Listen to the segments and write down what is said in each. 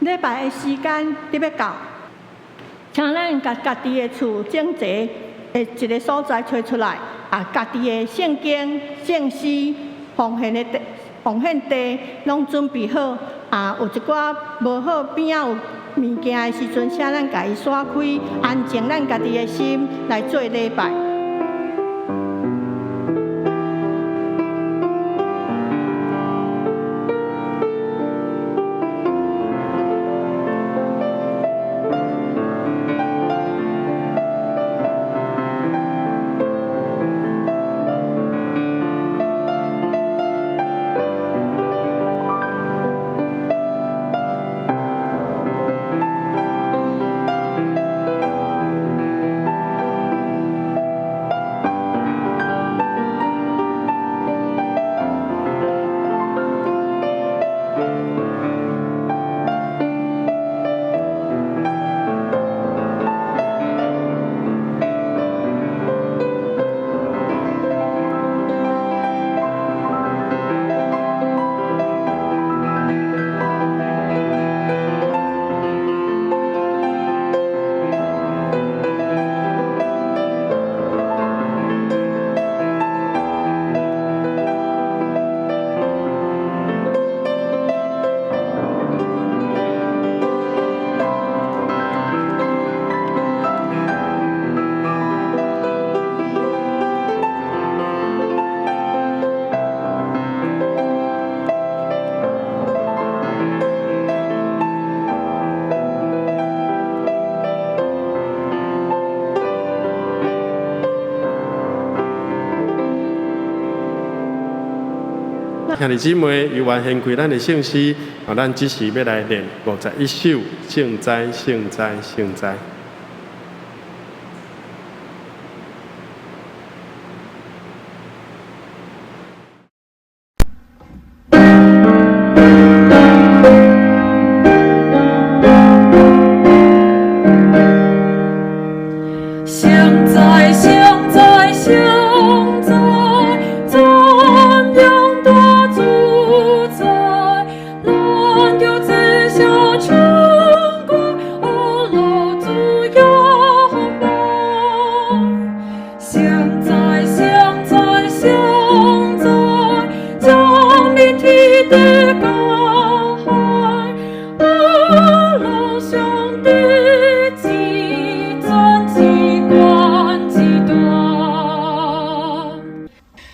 禮拜的時間得欲到，請咱共家己的厝整齊的一个所在揣出來，啊，家己的聖經、聖詩、奉獻的地、奉獻地攏準備好。啊，有一寡無好邊仔有物件的時陣，請咱共伊徙開，安靜咱家己的心來做禮拜。兄弟姊妹，猶原獻開咱的聖詩，啊，咱這時欲來練51首，聖哉，聖哉，聖哉。聖哉，聖哉，聖哉，讚揚大主宰，攔腰之下稱貴，阿羅主耶和華。聖哉，聖哉，聖哉，將民提的高海，阿羅上帝至尊至冠至大。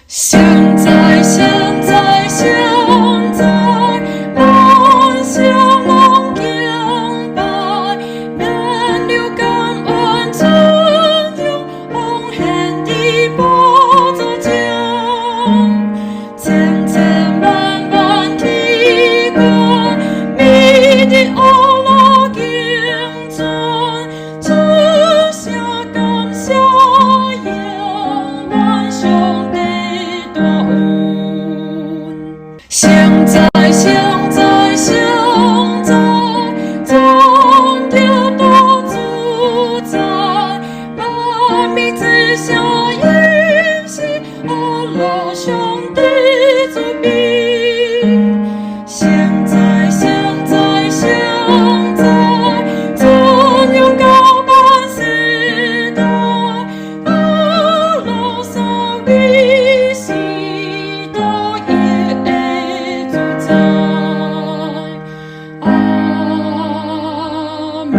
聖哉，聖哉，聖哉，萬鄉蒙敬拜，免了感恩尊榮，奉獻的寶座前，千千萬萬提歌，美的阿羅敬尊，主下感謝永遠上帝大恩。聖哉，聖哉，聖哉，讚揚大主宰，萬民之下應信阿羅上帝主柄。聖哉，聖哉，聖哉，尊榮高萬世代，阿羅三位時代的主宰。阿門。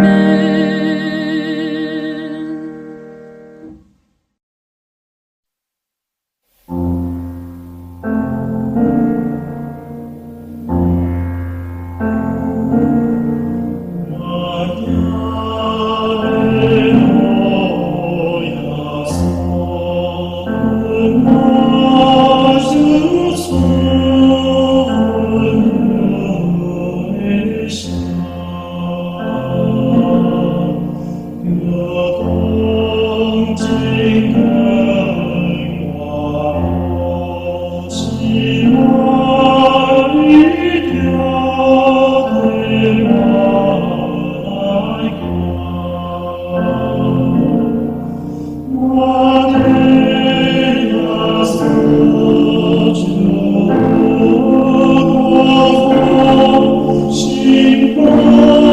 我。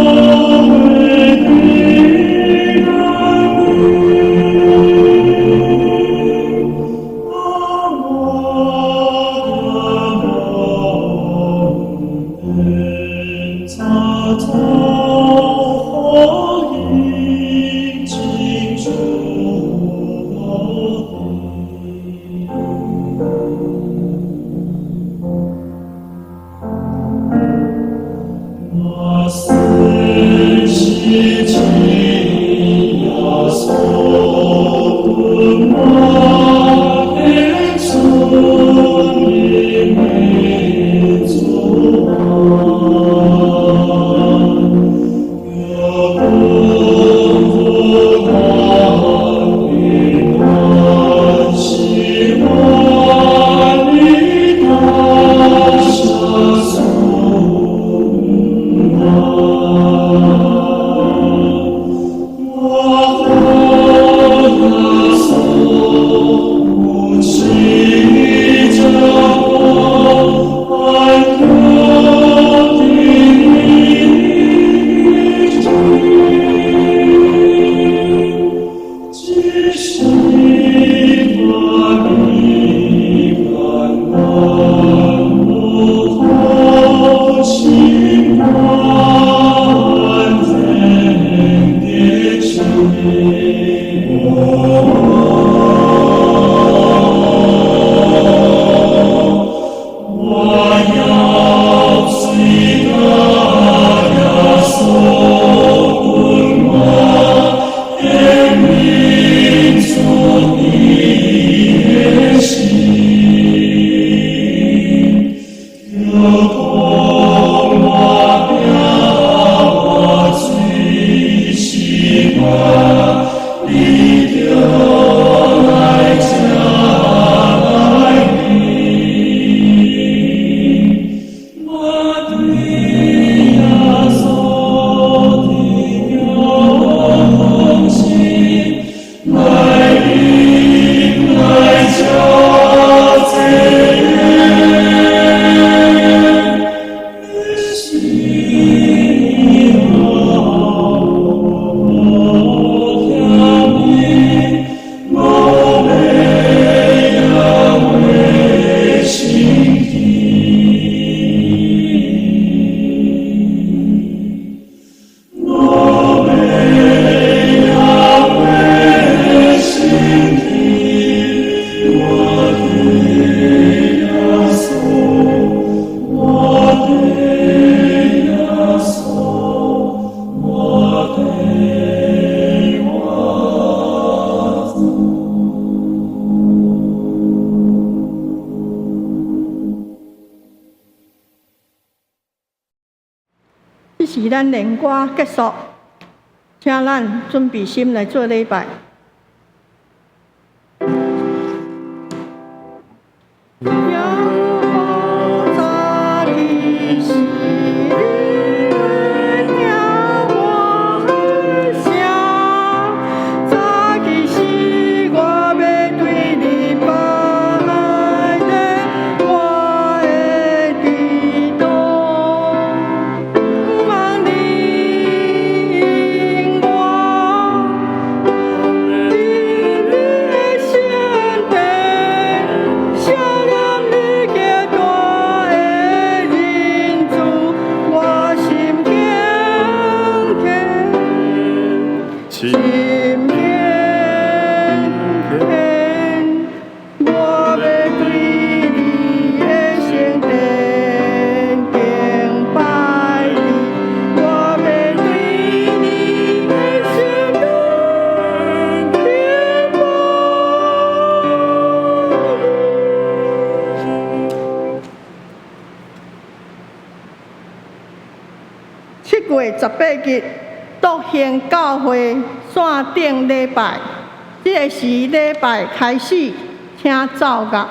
這時咱練歌結束，請咱準備心來做禮拜。7月18日，獨行教會線頂禮拜，這个時禮拜開始，請奏樂。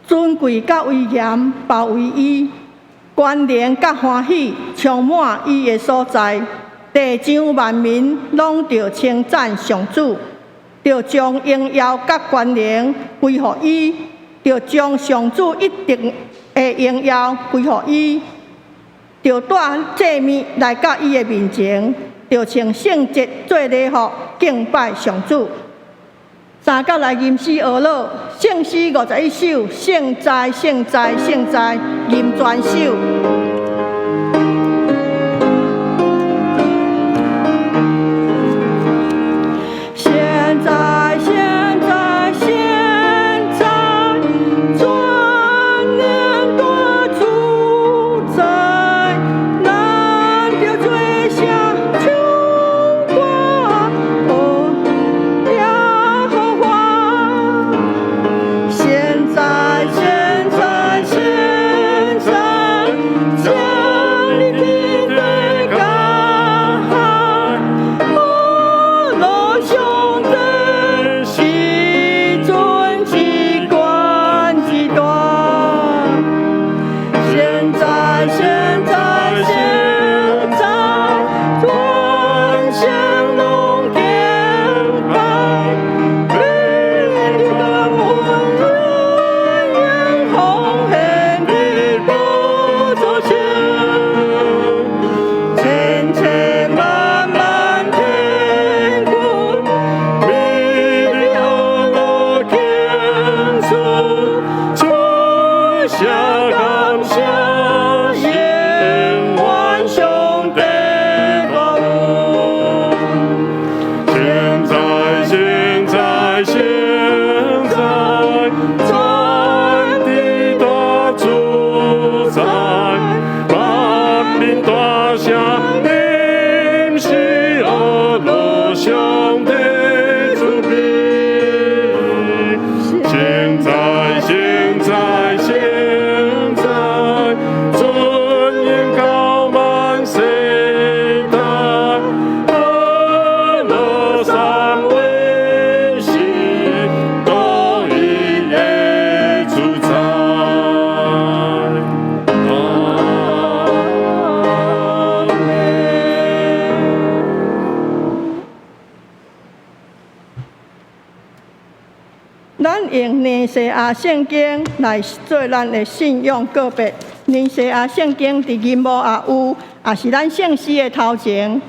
尊貴佮威嚴包圍伊，權能佮歡喜充滿伊的所在。地上萬民攏著稱讚上主，著將榮耀佮權能歸予伊，著將上主一定的榮耀歸予伊，著帶祭物來到伊的面前，著穿聖潔做禮服敬拜上主。三角來吟詩學樂，聖詩51首，聖哉聖哉聖哉，吟全首。現在現在現在，全能大主宰，咱著做聲唱歌，學耶和華。現在現在現在，將你天地改，阿羅上帝是尊至懸至大。現在現在現在，全城攏敬拜，你感恩永遠奉獻佇寶座前，千千萬萬天軍，美麗阿羅天使，唱聲感謝永遠上帝大有。現在現在現在，全地大主宰，萬民大聲吟詩阿羅上帝慈悲。現在現在現在，尊嚴高滿世代，阿羅三位神，獨一的主宰。阿門。咱用尼西亞聖經來做咱的信仰告白。尼西亞聖經佇銀幕也有，也是咱聖詩的頭前。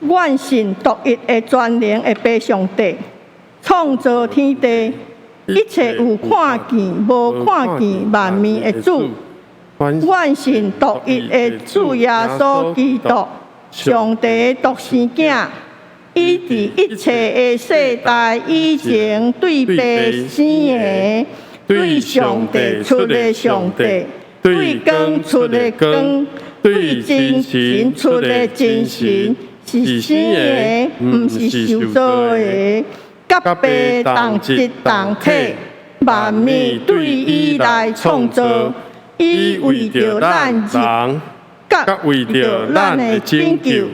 願信獨一的全能的父上帝，創造天地，一切有看見無看見萬物的主。願信獨一的主耶穌基督，上帝的獨生囝。伊佇一切的世代以前對父生的，對上帝出的上帝，對光出的光，對真神出的真神，是生的，毋是受造的，佮父同質同體，萬物對伊來創造，伊為著咱人，佮為著咱的拯救，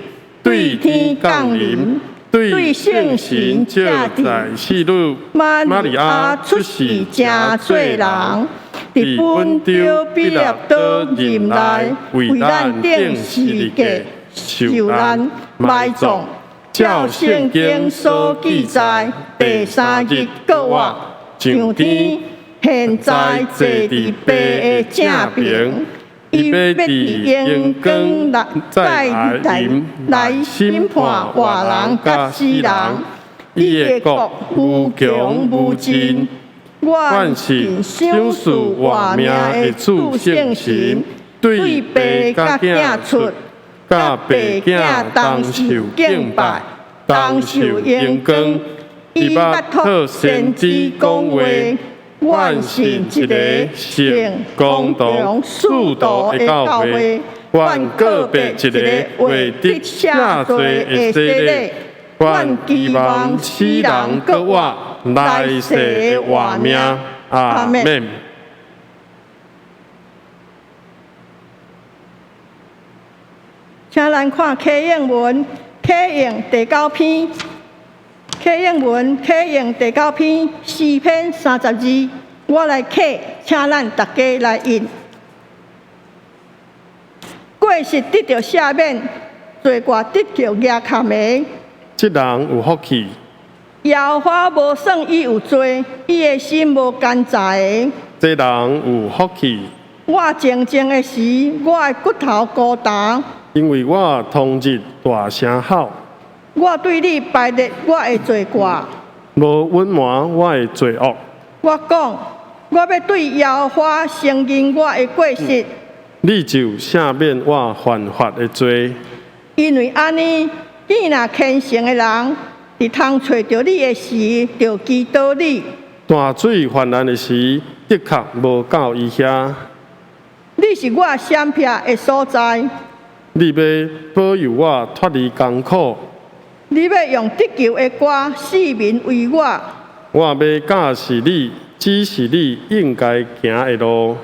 對天降臨，對聖神藉在聖女瑪利亞出世成做人，佇本丟彼拉多任內，為咱釘十字架受難埋葬，照聖經所記載，第三日復活上天，現在坐佇父的正爿。伊欲佇榮光內再來來審判活人佮死人，伊的國無窮無盡。願信賞賜活命的主聖神，對爸佮囝出，佮爸囝同受敬拜，同受榮光。伊捌託先知講話。願信一个聖公同使徒的教會，願告別一个為得赦罪的洗禮，願期望死人閣活，來世的活命。阿們。請咱看啟應文，啟應第九篇。啟應文啟用第九篇詩篇32，我來啟，請咱逐家來應。過失得著赦免，罪過得著遮蓋的。這人有福氣。耶和華無算伊有罪，伊的心無奸詐的。這人有福氣。我靜靜的時，我的骨頭孤單。因為我當日大聲吼。我對你排列我的罪過，無隱瞞我的罪惡。我講，我欲對耶和華承認我的過失。你就赦免我犯法的罪。因為按呢，見若虔誠的人，佇通揣著你的時，就祈禱你。大水泛濫的時，的確無到伊遐。你是我閃避的所在。你欲保佑我脫離艱苦。你欲用得救的歌四面圍我。我欲教示你，指示你應該行的路。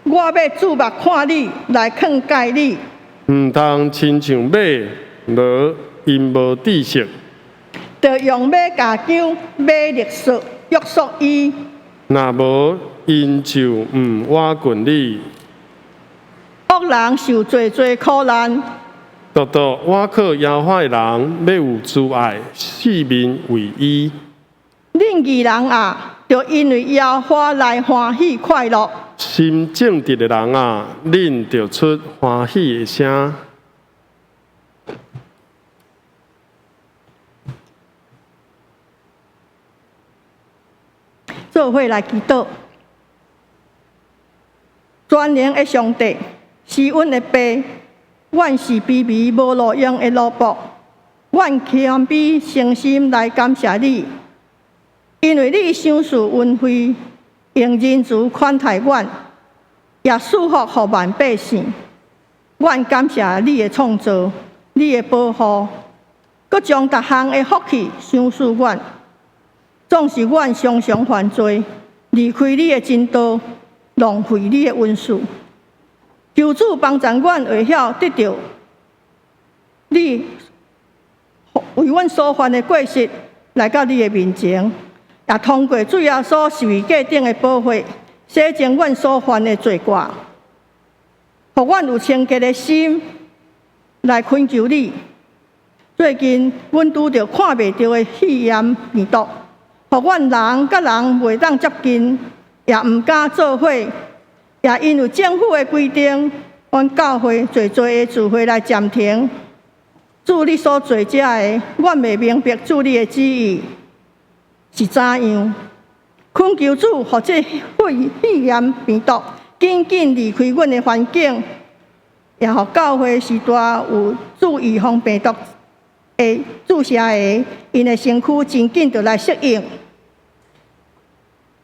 我欲注目看你，來勸誡你。毋通親像馬驢，𪜶無知識。著用馬鉸鉗、馬力索約束伊。若無，𪜶就毋倚近你。惡人受濟濟苦難。獨獨倚靠耶和華的人，欲有慈愛，四面圍伊。恁義人啊，著因為耶和華來歡喜快樂。心正直的人啊，恁著出歡喜的聲。做伙來祈禱，全能的上帝是阮的爸，阮是卑微無路用的奴僕，阮謙卑誠心來感謝你，因為你賞賜恩惠，用仁慈款待阮，也賜福予萬百姓。阮感謝你的創造，你的保護，閣將逐項的福氣賞賜阮。總是阮常常犯罪，離開你的真道，浪費你的恩賜。求主幫助阮會曉得著你為阮所犯的過失，來到你的面前，也通過主耶穌十字架頂的寶血，洗淨阮所犯的罪過，予阮有清潔的心來懇求你。最近，阮拄著看袂著的肺炎病毒，予阮人佮人袂當接近，也毋敢做伙。也因為政府的規定，阮教會濟濟的聚會來暫停。主你所做這的，阮袂明白主你的旨意是怎樣。懇求主，予這肺炎病毒緊緊離開阮的環境，也予教會時代有注預防病毒的注射的，𪜶的身軀真緊就來適應，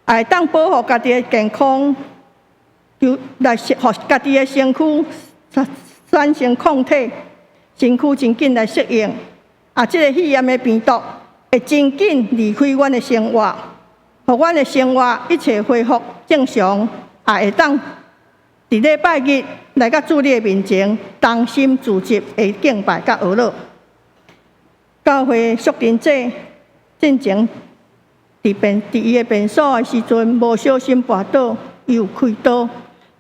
也會當保護家己的健康，就來予家己的身軀產生抗體，身軀真緊來適應。啊，這个肺炎的病毒會真緊離開阮的生活，予阮的生活一切恢復正常，也會當佇禮拜日來到主你的面前，同心聚集的敬拜佮哀禱。教會淑珍姐進前佇伊的便所的時陣，無小心跋倒，伊有開刀。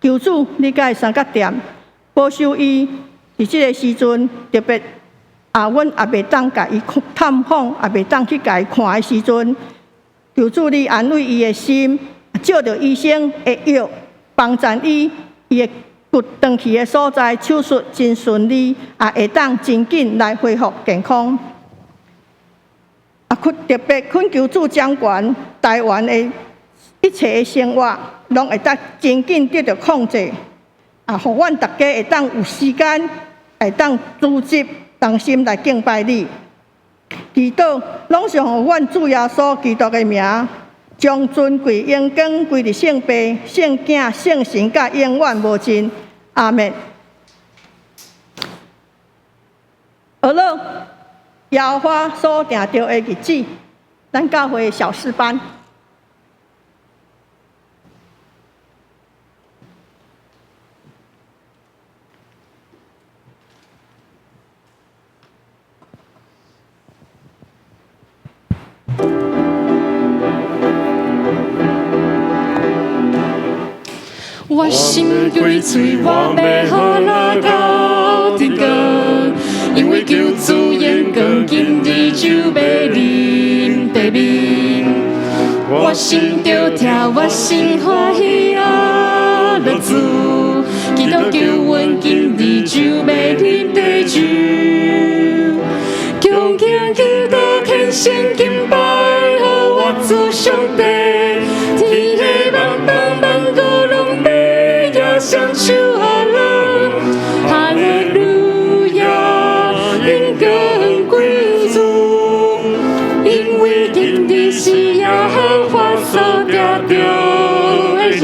求主，你共伊相佮踮，保守伊佇這个時陣，特別啊，阮也袂當共伊探訪，也袂當去共伊看的時陣，求主你安慰伊的心，借著醫生的藥幫助伊，伊的骨斷去的所在手術真順利，也會當真緊來恢復健康。啊，特別懇求主掌權台灣的一切的生活，攏會當真緊得著控制，啊，予阮逐家會當有時間，會當組織同心來敬拜你。祈禱攏是奉阮主耶穌基督的名，將尊貴榮光歸佇聖父、聖囝、聖神，佮永遠無盡。阿們。好了，耶和華所定著的日子，咱教會小詩班。我心開喙，我欲號樂到天光，因為求主榮光，今日就欲臨地面。我心著跳，我心歡喜啊，樂主，基督救阮，今日就欲啉茶酒。恭敬祈禱，虔誠敬拜，予我主上帝，天下萬邦萬國攏欲舉雙手哈樂，哈利路亞，榮光歸主，因為今日是耶和華所定著的日。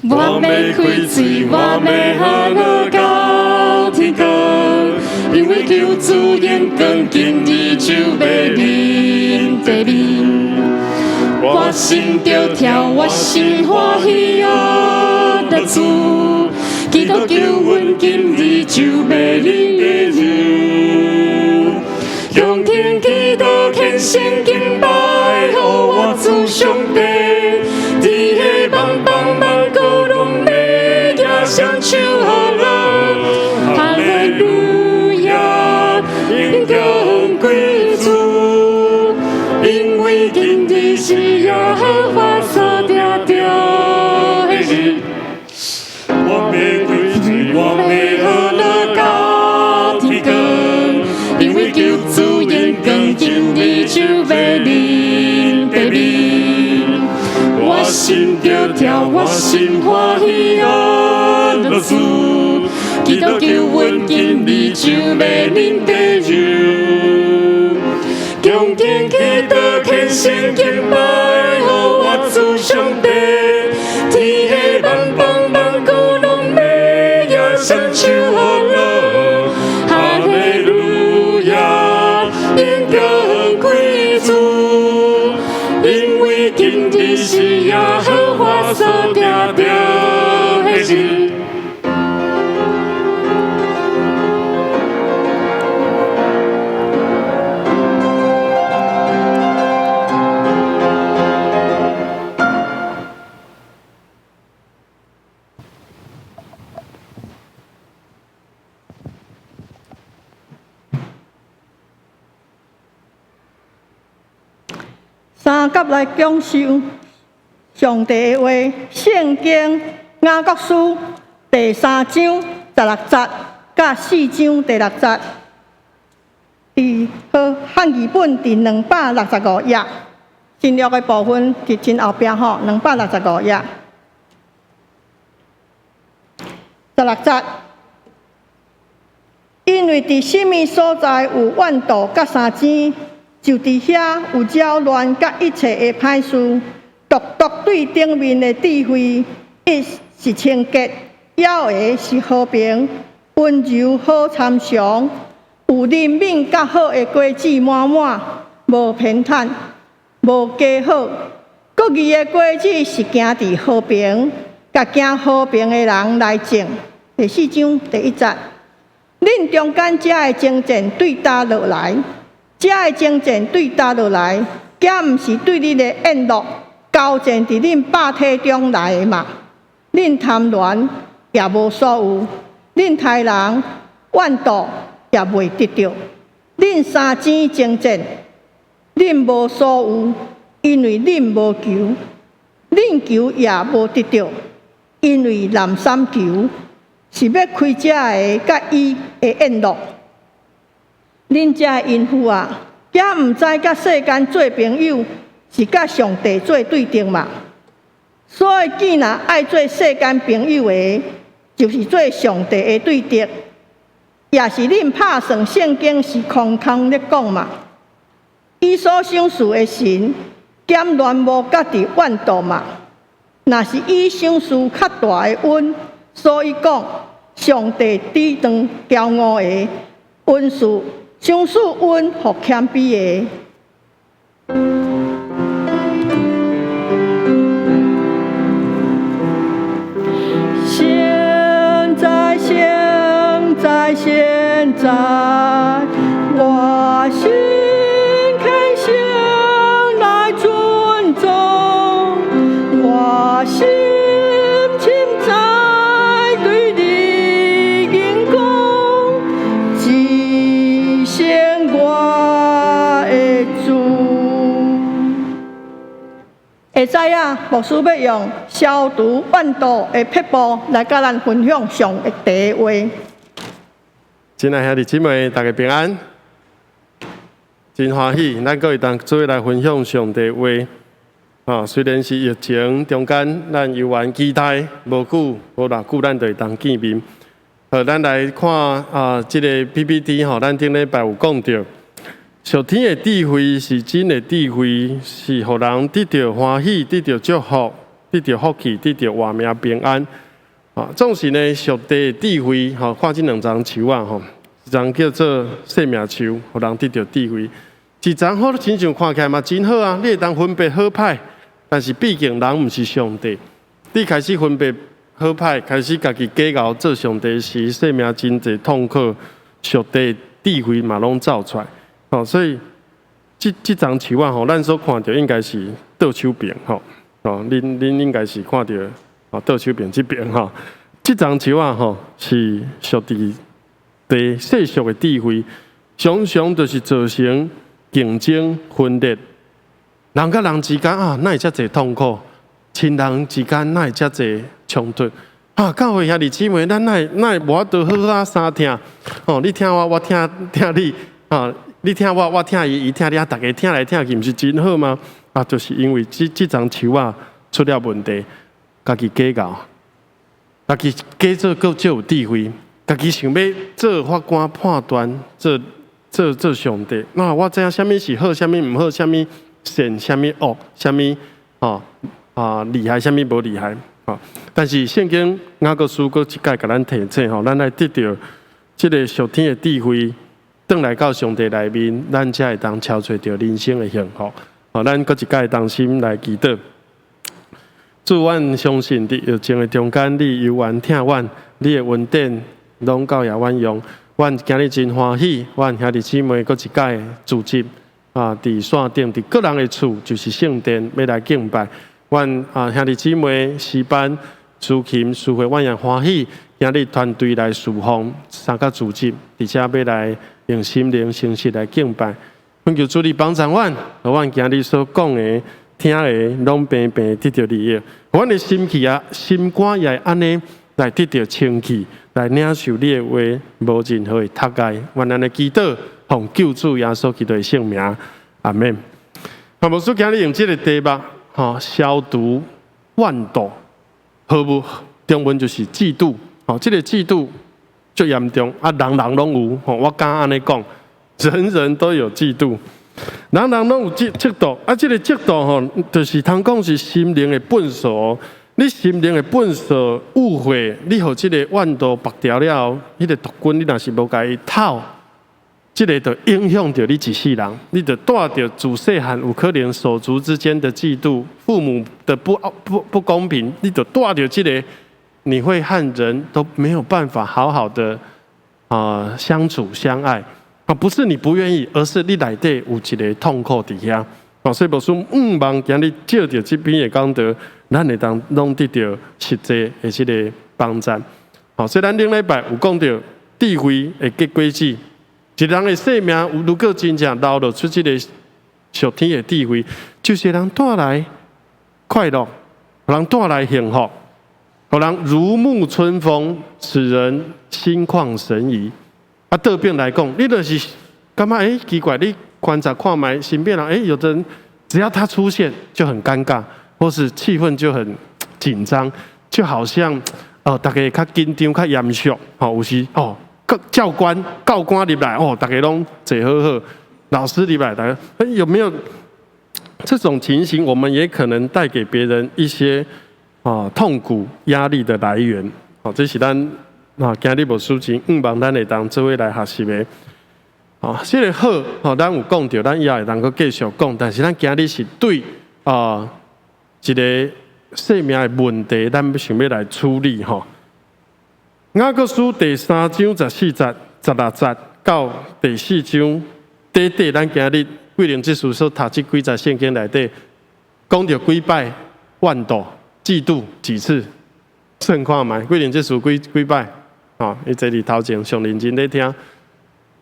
我欲開喙，我欲號樂到天光，因為求主榮光，今日就欲臨地面。我心著跳，我心歡喜啊，樂主，基督救阮，今日就欲啉茶酒。恭敬祈禱，虔誠敬拜，予我主上帝，天下萬邦萬國攏欲舉雙手號樂，哈利路亞，榮光歸主，因為今日是耶和華所定著的日。我欲開喙，我欲號樂到天光，因為求主榮光，今日就欲臨地面。我心著跳，我心歡喜啊，樂主，基督救阮，今日就欲啉茶酒。恭敬祈禱，虔誠敬拜，予我主上帝，天下萬邦萬國攏欲舉雙手號樂，哈利路亞，榮光歸主，因為今日是耶和華所定著的日。三甲來講授上帝的話，聖經雅各書第三章十六節佮四章第六節，佇和漢語本佇265頁，新約的部分佇真後壁吼，265頁，十六節。因為佇啥物所在有怨妒佮相爭，就佇遐有擾亂佮一切的歹事。獨獨對頂面的智慧，一是清潔，猶的是和平、溫柔好參詳，有憐憫佮好的果子滿滿，無偏袒，無假好。各義的果子是行佇和平，共行和平的人來種。第四章第一節，恁中間這个爭戰對佗落來？這个爭戰對佗落來？敢毋是對恁的宴樂交戰佇恁百體中來的嗎？恁貪戀也無所有，恁刣人怨妒也袂得著，恁相爭爭戰，恁無所有，因為恁無求，恁求也無得著，因為濫三求，是欲開這个佮伊的宴樂。恁這个淫婦啊，敢毋知佮世間做朋友，是佮上帝做對敵嗎？所以，既若愛做世間朋友的，就是做上帝的對敵，也是恁拍算聖經是空空咧講嘛？伊所賞賜的神，減亂無家己怨妒嘛？若是伊賞賜較大的恩，所以講上帝抵擋驕傲的，恩賜賞賜阮予謙卑的。現在，現在，現在，我心虔誠來尊崇，我心深知對你認講，至聖我的主。會知影牧師欲用消除怨妒的撇步來佮咱分享上帝的話。親愛兄弟姊妹，大家平安，真歡喜，咱閣會當做伙來分享上帝話。啊，雖然是疫情中間，咱猶原期待無久無偌久，咱就會當見面。好，咱來看啊，這个 PPT 吼，咱頂禮拜有講著，屬天的智慧是真的智慧，是予人得著歡喜、得著祝福、得著福氣、得著活命平安。啊，總是呢，屬地的智慧，吼，看這兩叢樹仔吼，一叢叫做生命樹，予人得著智慧；一叢好親像看起來嘛真好啊，你會當分別好歹，但是畢竟人毋是上帝，你開始分別好歹，開始家己假𠢕做上帝時，生命真濟痛苦，屬地的智慧嘛攏走出來。哦，所以這這叢樹仔吼，咱所看著應該是倒手邊吼，哦，恁恁應該是看著哦倒手邊這邊吼，這叢樹仔吼是屬佇地世俗的智慧，常常就是造成競爭分裂，人佮人之間啊，哪會遮濟痛苦？親人之間哪會遮濟衝突？啊，教會兄弟姊妹，咱哪會哪會無法度好好仔相疼？哦，你疼我，我疼疼你，啊。你疼我，我疼伊，伊疼你，啊！逐家疼來疼去，毋是真好嗎？啊，就是因為這這叢樹仔出了問題，家己假𠢕，家己假做閣足有智慧，家己想欲做法官判斷，做做做上帝。那我知影啥物是好，啥物毋好，啥物善，啥物惡，啥物吼啊厲害，啥物無厲害。吼，但是聖經雅各書閣一擺共咱提醒吼，咱愛得著這个屬天的智慧。轉來到上帝內面，咱才會當超揣著人生的幸福。好，咱閣一擺同心來祈禱。主，阮相信佇疫情的中間，你猶原疼阮，你的恩典攏夠予阮用。阮今日真歡喜，阮兄弟姊妹閣一擺聚集啊，佇線頂，佇各人的厝，就是聖殿，欲來敬拜。阮啊兄弟姊妹詩班、司琴、司會，阮也歡喜，今日團隊來侍奉，三個組織，而且欲來用心靈誠實來敬拜。懇求主你幫助阮，予阮今日所講的、聽的，攏平平得著利益。予阮的心氣啊、心肝也會按呢來得著清氣，來領受你的話，無任何的窒礙。阮按呢祈禱，奉救主耶穌基督的聖名，阿們。好，牧師今日用這个題目，吼，消除怨妒，好無？中文就是嫉妒，吼，這个嫉妒足嚴重，啊，人人攏有，吼，我敢按呢講，人人都有嫉妒，人人攏有嫉嫉妒，啊，這个嫉妒吼，就是通講是心靈的糞掃，你心靈的糞掃污穢，你予這个怨妒縛牢了後，彼个毒菌你若是無共伊透，這个就影響著你一世人，你就帶著自細漢有可能手足之間的嫉妒，父母的不不不公平，你就帶著這个，你會和人都沒有辦法好好的啊相處相愛啊，不是你不願意，而是你內底有一个痛苦佇遐。哦，所以牧師向望今日借著這篇的講道，咱會當攏得著實際的這个幫助。好，所以咱頂禮拜有講著智慧的結果子，一人的生命有如果真正流露出這个屬天的智慧，就是人帶來快樂，人帶來幸福，予人如沐春風，使人心曠神怡。啊，倒邊來講，你就是感覺欸奇怪，你觀察看覓身邊人，欸，有的人只要他出現就很尷尬，或是氣氛就很緊張，就好像哦，大家較緊張、較嚴肅，吼，有時哦，教官、教官入來，哦，大家攏坐好好，老師入來，大家欸，有沒有這種情形？我們也可能帶給別人一些啊痛苦、壓力的來源。哦，這是咱啊今日牧師真向望咱會當做伙來學習的。哦，這个好，吼，咱有講著，咱以後會當閣繼續講。但是咱今日是對啊一个生命的問題，咱想欲來處理吼。雅各書第三章十四節、十六節到第四章，短短咱今日桂林這書所讀這幾節聖經內底，講著幾擺怨妒、嫉妒幾次，算看覓？桂林這書幾幾擺？吼，伊坐佇頭前上認真咧聽，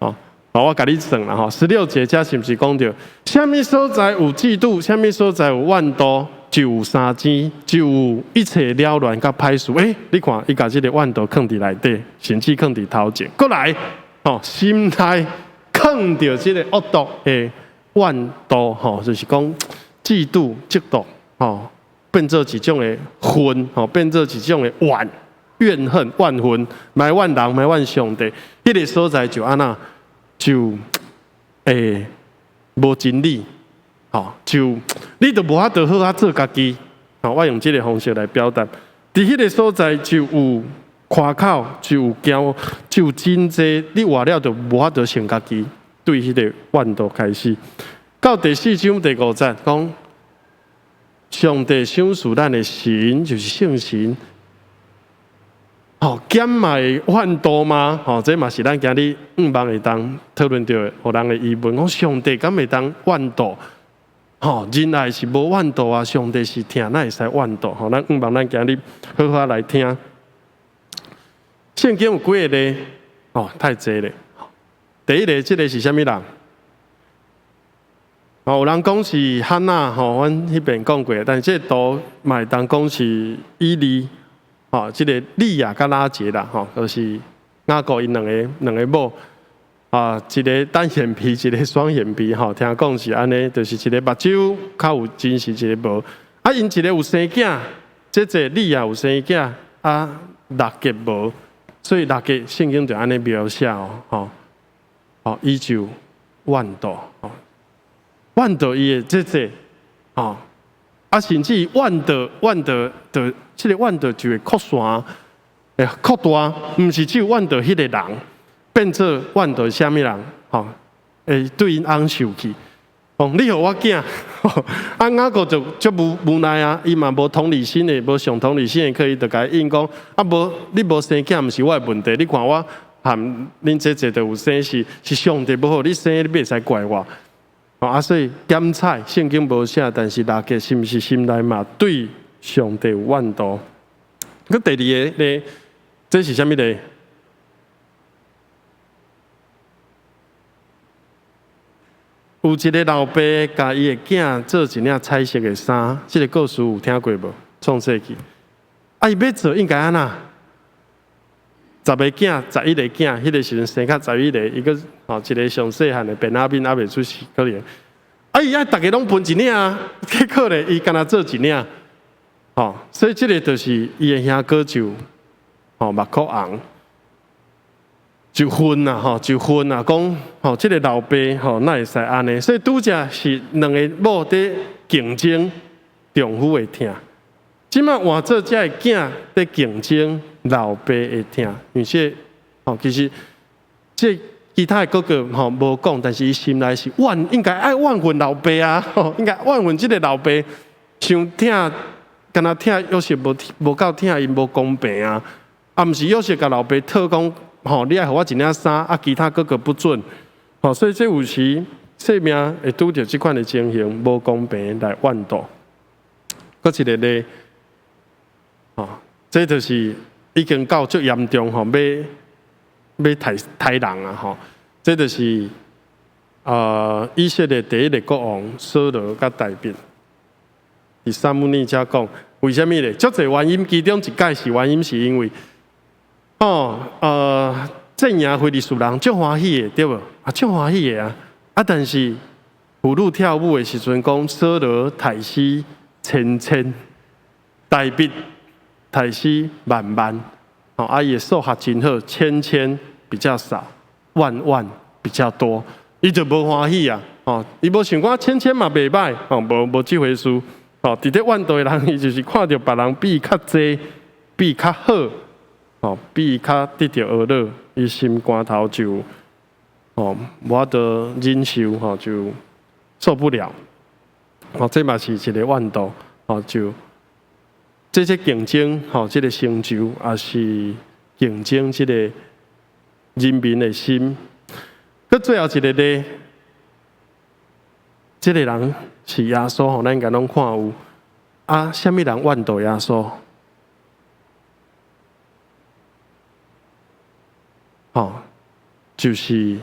吼。好，我共你算啦吼，16節這是毋是講著？啥物所在有嫉妒，啥物所在有怨妒，就有相爭，就有一切擾亂佮歹事。欸，你看，伊共這个怨妒囥佇內底，甚至囥佇頭前，閣來，吼，心內囥著這个惡毒的怨妒，吼，就是講嫉妒、嫉妒，吼，變做一種的恨，吼，變做一種的怨、怨恨、怨恨，埋怨人，埋怨上帝，彼个所在就按怎？就會無真理，吼，就你就無法度好好做家己，吼，我用這个方式來表達。佇彼个所在就有誇口，就有驕傲，就有真濟，你活了就無法度成家己。對彼个怨妒開始，到第四章第五節講，上帝賞賜咱的神就是聖神。吼，減嘛會怨妒嗎？吼，這嘛是咱今日向望會當討論著的，予人的疑問。講上帝敢會當怨妒？吼，仁愛是無怨妒啊，上帝是疼，哪會使怨妒？吼，咱向望咱今日好好來聽。聖經有幾个例？哦，太濟咧。第一个，這个是啥物人？哦，有人講是漢娜，吼，阮彼邊講過，但是這个圖嘛會當講是以利。吼，這个利亞佮拉結啦，吼，就是雅各𪜶兩个某，啊，一个單眼皮，一个雙眼皮，吼，聽講是按呢，就是一个目睭較有精神，一个無。啊，𪜶一个有生囝，這個利亞有生囝，啊，拉結無，所以拉結聖經就按呢描寫哦，吼，吼，伊就怨妒，吼，怨妒伊的這個，吼。啊，甚至怨妒、怨妒的，這个怨妒就會擴散，會擴大，毋是只有怨妒彼个人，變做怨妒啥物人，吼，會對𪜶翁受氣。哦，你予我囝，啊，雅各就足無奈啊，伊嘛無同理心的，無上同理心的，可以就共伊應講，啊，無你無生囝，毋是我的問題，你看我和恁姐姐都有生，是上帝無予你生，你袂使怪我。啊，所以檢採聖經無寫，但是拉結是毋是心內嘛對上帝有怨妒？閣第二个咧，這是啥物咧？有一个老爸共伊的囝做一領彩色的衫，這个故事有聽過無？創世記。啊，伊欲做應該按怎？十个囝，11个囝，彼个時陣生較十一个，伊閣吼一个上細漢的便雅憫猶未出世，可能。啊，伊愛逐个攏分一領啊，結果咧，伊干焦做一領，吼，所以這个就是伊的兄哥就吼目眶紅，就恨啊，吼，就恨啊，講吼，這个老爸吼，哪會使按呢？所以拄才是兩个某佇競爭丈夫的疼，這擺換做這个囝佇競爭老爸的疼，因為這吼，其實這其他的哥哥吼無講，但是伊心內是怨，應該愛怨恨老爸啊，吼，應該怨恨這个老爸，傷疼，敢若疼約瑟無無夠疼𪜶無公平啊，啊，毋是約瑟共老爸討講，吼，你愛予我一領衫，啊，其他哥哥不准，吼，所以這有時生命會拄著這款的情形，無公平來怨妒。閣一个例，吼，這就是已經到足嚴重吼，欲刣刣人啊吼！這就是以色列第一个國王掃羅佮大衛。佇撒母耳遮講，為啥物咧？足濟原因，其中一個是原因，是因為，哦，陣營非利士人足歡喜的，對無？啊，足歡喜的啊！啊，但是婦女跳舞的時陣，講掃羅刣死千千，大衛刣死萬萬。哦，啊，伊的數學真好，千千比較少，萬萬比較多，伊就無歡喜啊！哦，伊無想講千千嘛袂歹，哦，無這回事。哦，佇咧怨妒的人，伊就是看著別人比伊較濟，比伊較好，哦，比伊較得著呵咾，伊心肝頭就哦，無法度忍受，吼，就受不了。哦，這嘛是一個怨妒，哦，就這些競爭，吼，這個成就，也是競爭這個人民的心。閣最後一個咧，這個人是耶穌，吼，咱應該攏看有。啊，啥物人怨妒耶穌？吼，就是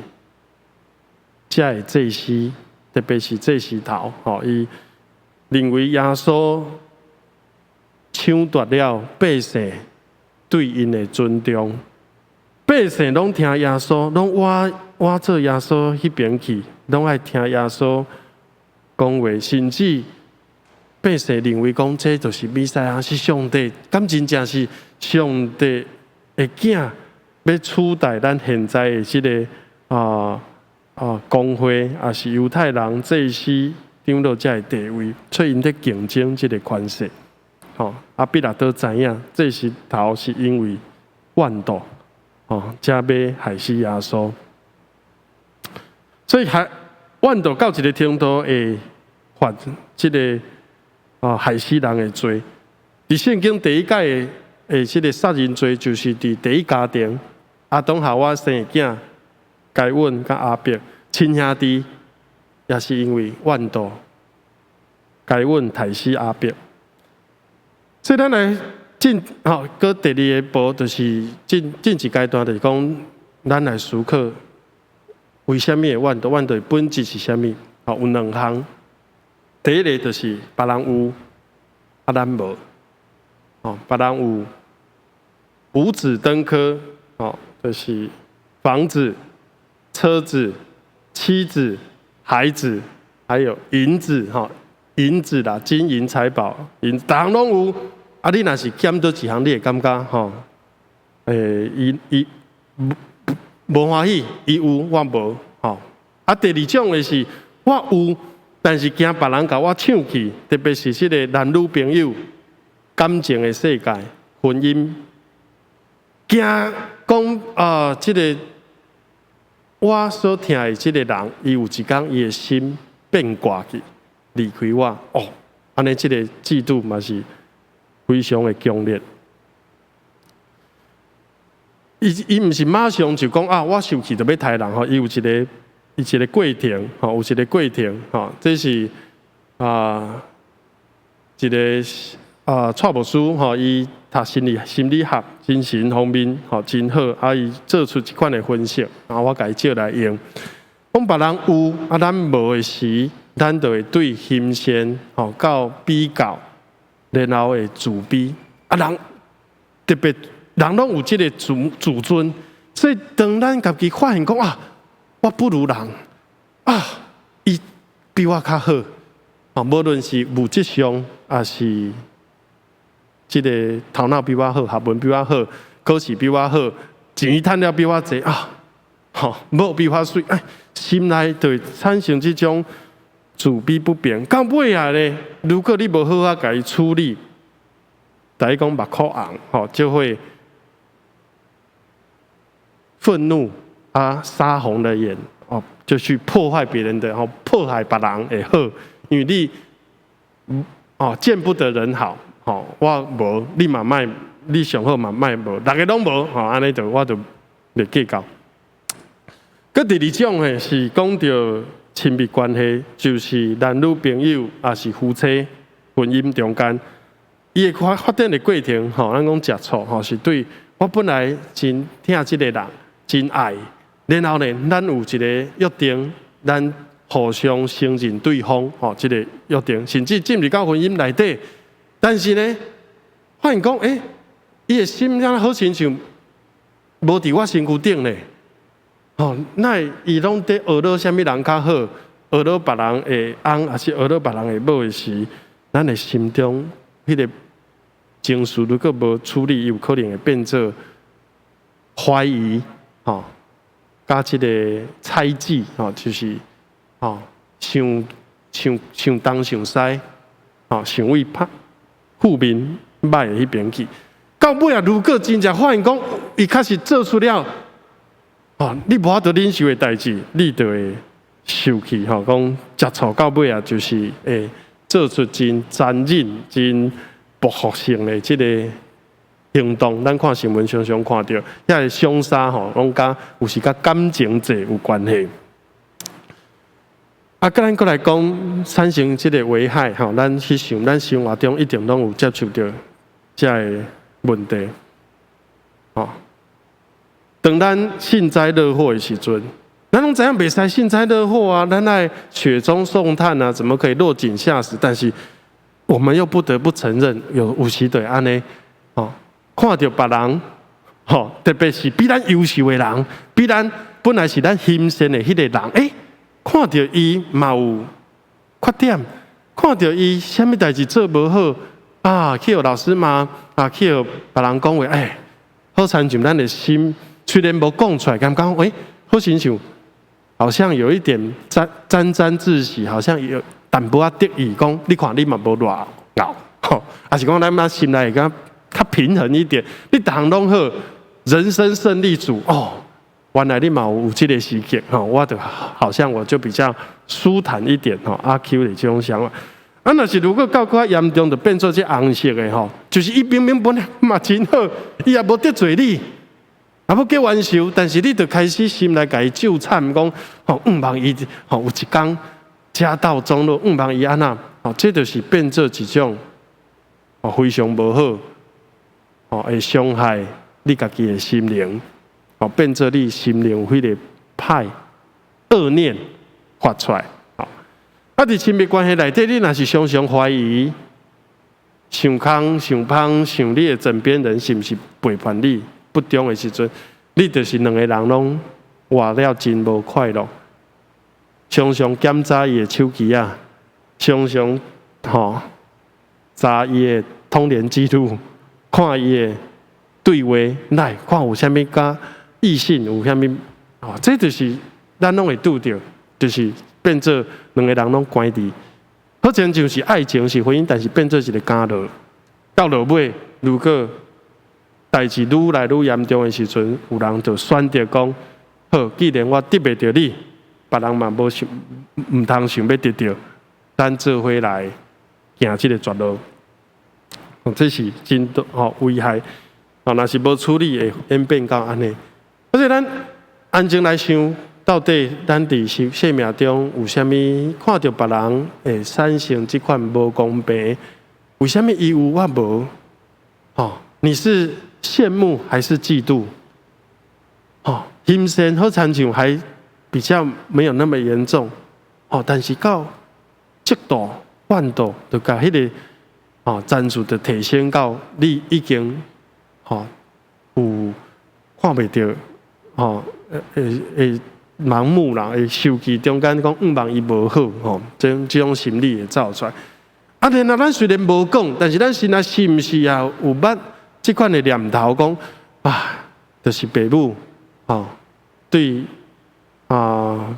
這个祭司，特別是祭司頭，吼，伊認為耶穌搶奪了百姓對𪜶的尊重，百姓攏聽耶穌，攏倚倚做耶穌彼邊去，攏愛聽耶穌講話，甚至百姓認為講這就是彌賽亞，是上帝，敢真正是上帝的囝，欲取代咱現在的這个公會，抑是猶太人祭司長老這个地位，所以𪜶咧競爭這个權勢。吼，啊，彼拉多知影，祭司頭是因為怨妒，吼，才欲害死耶穌。所以害怨妒到一个程度，會犯這个害死人的罪。佇聖經第一屆的這个殺人罪，就是佇第一家庭，亞當夏娃生的囝，該隱佮亞伯親兄弟，也是因為怨妒，該隱刣死亞伯。所以咱來進吼，閣第二個步，就是進進一階段，就是講，咱來思考，為啥物會怨妒？怨妒的本質是啥物？吼，有兩項。第一個就是別人有，啊咱無。吼，別人有五子登科，吼，就是房子、車子、妻子、孩子，還有銀子，吼，銀子啦，金銀財寶，銀，逐項攏有。啊，你若是欠佗一項，你會感覺吼，伊伊無無歡喜，伊有我無，吼。啊，第二種的是我有，但是驚別人共我搶去，特別是這个男女朋友感情的世界、婚姻，驚講啊，這个我所疼的這个人，伊有一天伊的心變卦去，離開我，哦，按呢這个嫉妒嘛是非常的強烈。伊伊毋是馬上就講啊，我生氣就欲刣人吼，伊有一个伊一个過程吼，有一个過程吼，這是啊一個啊蔡牧師吼，伊讀心理心理學、精神方面吼真好，啊伊做出這款的分析，啊我共伊借來用。講別人有啊，咱無的時，咱就會對欣羨吼到比較，然後會自卑。啊人特別人攏有這个自自尊，所以當咱家己發現講啊，我不如人啊，伊比我較好，啊，無論是物質上，抑是這个頭腦比我好，學問比我好，考試比我好，錢趁了比我濟啊，吼，某比我媠，哎，心內就會產生這種自卑不平。到尾仔咧，如果你無好好共伊處理，台語講目箍紅，吼，就會憤怒啊，殺紅了眼，哦，就去破壞別人的，吼，破壞別人的好，因為你，哦，見不得人好，吼，我無，你嘛莫，你上好嘛莫無，逐个攏無，吼，按呢就我就袂計較。閣第二種呢，是講著親密關係，就是男女朋友，抑是夫妻婚姻中間，伊的發發展的過程，吼，咱講食醋，吼，是對我本來真疼這个人，真愛，然後呢，咱有一個約定，咱互相承認對方，吼，這個約定，甚至進入到婚姻內底，但是呢，發現講，欸，伊的心敢若好親像無佇我身軀頂咧，吼，哪會伊攏佇學落啥物人較好，學落別人的翁，抑是學落別人的某的時，咱的心中彼个情緒如果無處理，有可能會變做懷疑，吼，佮這个猜忌，吼，就是吼，想想想東想西，吼，想為拍負面歹的彼邊去。到尾仔，如果真正發現講，伊確實做出了哦，你無法度忍受的代誌，你就會受氣吼。講食醋到尾啊，就是會做出真殘忍、真報復性的這個行動。咱看新聞常常看著，遐个相殺吼，攏佮有時佮感情債有關係。啊，閣咱閣來講產生這個危害吼，咱去想，咱生活中一定攏有接觸著這个問題。吼，當咱幸災樂禍的時陣，咱攏知影袂使幸災樂禍啊，咱愛雪中送炭啊，怎麼可以落井下石？但是我們又不得不承認，有時就會按呢，吼，看著別人，吼，特別是比咱優秀的人，比咱本來是咱欣羨的彼個人，欸，看著伊嘛有缺點，看著伊啥物代誌做無好啊，去予老師罵啊，去予別人講話，欸，好親像咱的心雖然無講出來，感覺欸，好親像好像有一點沾沾沾自喜，好像有淡薄仔得意，講你看你嘛無偌𠢕，吼，抑是講咱嘛心內會較較平衡一點，你逐項攏好，人生勝利組哦。原來你嘛有這個時刻吼，我就好像我就比較舒坦一點吼，阿 Q 的這種想法。啊，若是如果到較嚴重，就變做這紅色的吼，就是伊明明本來嘛真好，伊也無得罪你，也無叫冤仇，但是你就開始心內共伊咒慘，講吼，毋望伊吼有一工家道中落，毋望伊按怎，吼，這就是變做一種哦非常無好，哦會傷害你家己的心靈。哦，變做你心靈有彼個歹惡念發出來。哦，啊，佇親密關係內底，你若是常常懷疑、想空、想芳、想你的枕邊人是毋是背叛你、不忠的時陣，你就是兩個人攏活了真無快樂。常常檢查伊的手機啊，常常吼查伊的通聯記錄，看伊的對話來看有啥物佮異性有啥物？哦，這就是咱攏會拄著，就是變做兩個人攏關佇，好親像是愛情是婚姻，但是變做一個監牢。到落尾，如果代誌愈來愈嚴重的時陣，有人就選擇講：好，既然我得袂著你，別人嘛無想，毋通想欲得著，咱做伙來行這個絕路。哦，這是真多吼危害。哦，若是無處理，會演變到按呢。而且咱安靜來想，到底咱佇生命中有啥物看著別人會產生這款無公平？為啥物伊有我無？吼，你是羨慕還是嫉妒？吼，欣羨好親像還比較沒有那麼嚴重，吼，但是到嫉妒、怨妒，就共彼個吼層次就提升到你已經吼有看袂著。吼，會會盲目啦，會受氣中間講毋望伊無好，吼，這種心理會走出來。啊，然後咱雖然無講，但是咱心內是毋是也有捌這款的念頭，講啊，就是爸母，吼，對啊，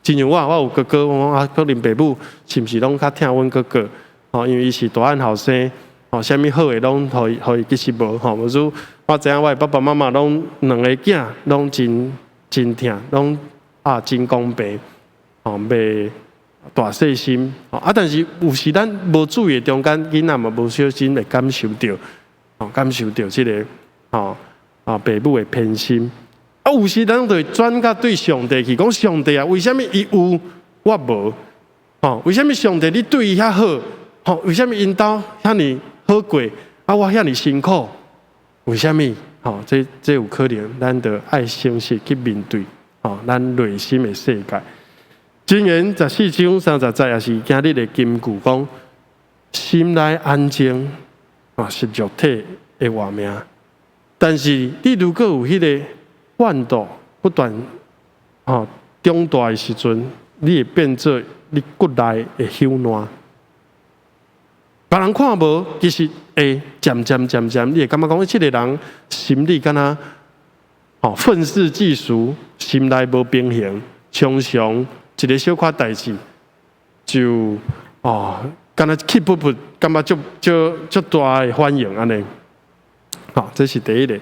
親像我，我有哥哥，我講啊，可能爸母是毋是攏較疼阮哥哥？吼，因為伊是大漢後生，吼，啥物好的攏予伊，予伊其實無，吼，無輸。我知影我的爸爸媽媽攏兩个囝攏真真疼，攏啊真公平，吼，袂大細心，啊，但是有時咱無注意的中間，囡仔嘛無小心會感受著，吼，感受著這个，吼，啊，爸母的偏心。啊，有時咱就會轉甲對上帝去講，上帝啊，為啥物伊有我無？吼，為啥物上帝你對伊遐好？吼，為啥物𪜶兜遐爾好過？啊，我遐爾辛苦？為啥物？吼，這有可能，咱著愛誠實去面對，吼，咱內心的世界。箴言14章30節也是今日的金句，講心內安靜啊，是肉體的活命。但是你如果有彼個怨妒不斷吼長大的時陣，你會變做你骨內的朽爛。別人看無，其實會漸漸漸漸，你會感覺講，這個人心理敢若吼憤世嫉俗，心內無平衡，常常一个小可代誌就哦，敢若氣噗噗，感覺足足足大的反應按呢。好，這是第一個。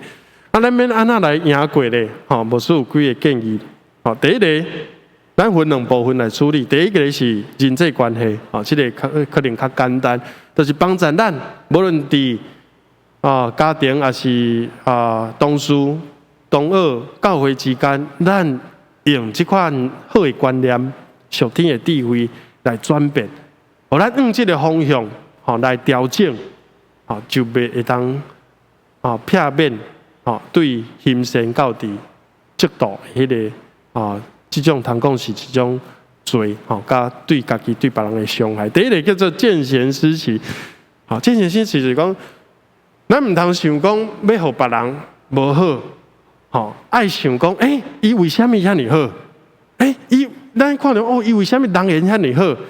啊，咱欲按怎來贏過咧？吼，牧師有幾个建議。吼，第一个，咱分兩部分來處理。第一个是人際關係，吼，這个較可能較簡單，就是幫助咱，無論佇家庭抑是同事、同學、教會之間，咱用這款好的觀念、屬天的智慧來轉變，予咱往這个方向吼來調整，吼就袂會當避免對欣羨到佇嫉妒彼个這種通講是一種罪吼，佮對家己對別人的傷害。第一个叫做見賢思齊，吼，見賢思齊就是講，咱毋通想講欲予別人無好，吼，愛想講，伊為啥物遐爾好？伊咱看著哦，伊為啥物人緣遐爾好？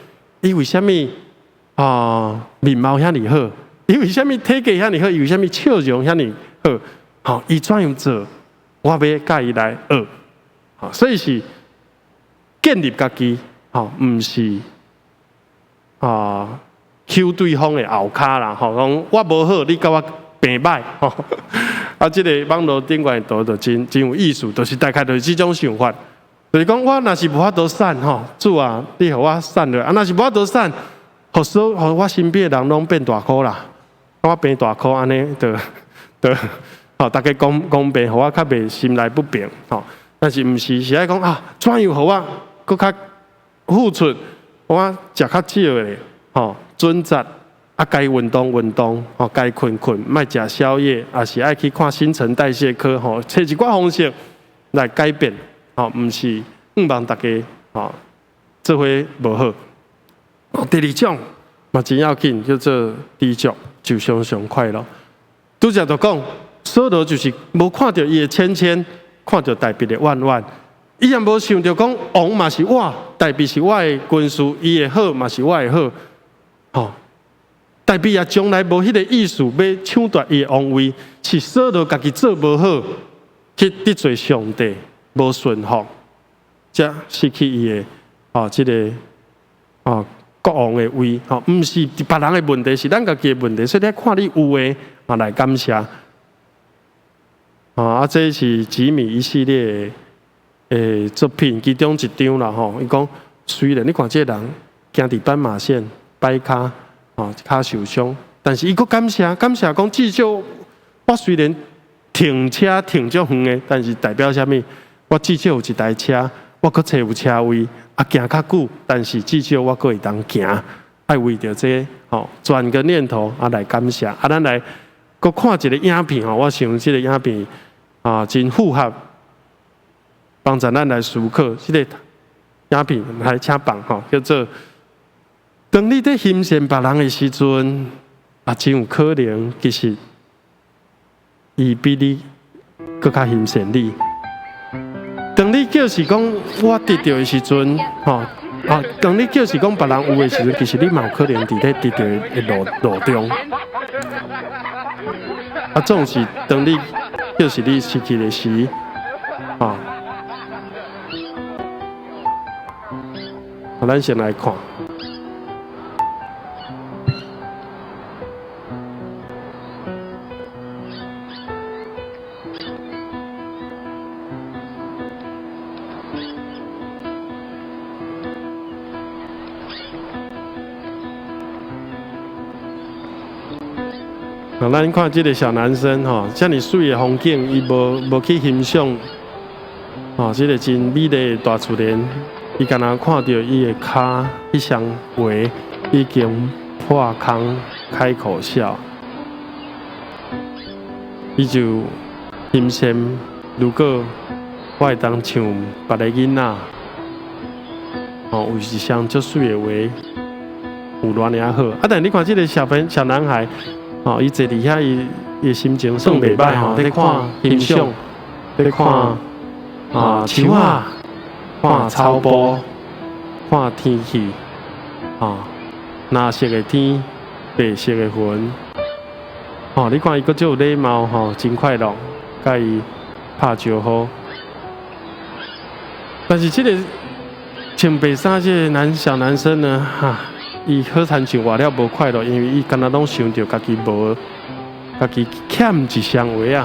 伊為啥物面貌遐爾好？伊為啥物體格遐爾好？伊為啥物笑容遐爾好？吼，伊怎樣做，我欲佮伊來學。吼，所以是建立家己，吼，毋是搝對方的後跤啦。吼，講我無好，你共我變歹。吼，啊，這个網路頂懸的圖就真真有意思，就是大概就是這種想法，就是講我若是無法度瘦，吼，主啊，你予我瘦落，啊，若是無法度瘦，予所予我身邊的人攏變大箍啦，我變大箍按呢，就就。吼，逐家公公平，予我較袂心內不平，吼。但是毋是，是愛講啊，怎樣予我閣較付出，我食較少的，吼，準則啊，該運動運動，吼，該睏睏，莫食宵夜，抑是愛去看新陳代謝科，吼，揣一寡方式來改變，吼，毋是向望逐家，吼，做伙無好。第二種嘛真要緊，叫做知足，就常常快樂。拄才就講。掃羅就是無看著伊的千千，看著大衛的萬萬。伊也無想著講王嘛是我，大衛是我的軍師，伊的好嘛是我的好。吼，大衛也從來無彼个意思欲搶奪伊的王位，是掃羅家己做無好，去得罪上帝，無順服，才失去伊的這个國王的位。吼，毋是別人的問題，是咱家己的問題。所以你看你有的嘛來感謝。啊，這是吉米一系列的作品，其中一張啦吼。伊講雖然你看這个人行佇斑馬線擺跤，吼跤受傷，但是伊閣感謝感謝講至少我雖然停車停足遠的，但是代表啥物？我至少有一台車，我閣揣有車位，啊行較久，但是至少我閣會當行。愛為著這个吼，轉個念頭啊來感謝。啊，咱來閣看一个影片吼，我想這个影片啊真符合幫助咱來思考。這个影片來請放吼，叫做當你佇欣羨別人的時陣，啊，真有可能其實伊比你閣較欣羨你。當你叫是講我得著的時陣，吼啊，當你叫是講別人有的時陣，其實你嘛有可能佇咧得著的路路中。啊，總是當你叫是你失去的時，啊，咱先來看。咱看這个小男生吼，遮爾媠的風景，伊無去欣賞，吼，這个真美麗的大自然，伊干焦看著伊的跤，彼雙鞋已經破空，開口笑，伊就欣羨，如果我會當像別个囡仔，吼，有一雙足媠的鞋，有偌爾好。啊，但你看這个小朋小男孩。吼，伊坐佇遐，伊伊的心情算袂䆀吼，咧看欣賞，咧看啊樹仔，看草埔，看天氣，吼，藍色的天，白色的雲，吼，你看伊閣足有禮貌吼，真快樂，共伊拍招呼。但是這个穿白衫這个男小男生呢，哈。伊好親像活了無快樂，因為伊敢若攏想著家己無，家己欠一雙鞋仔。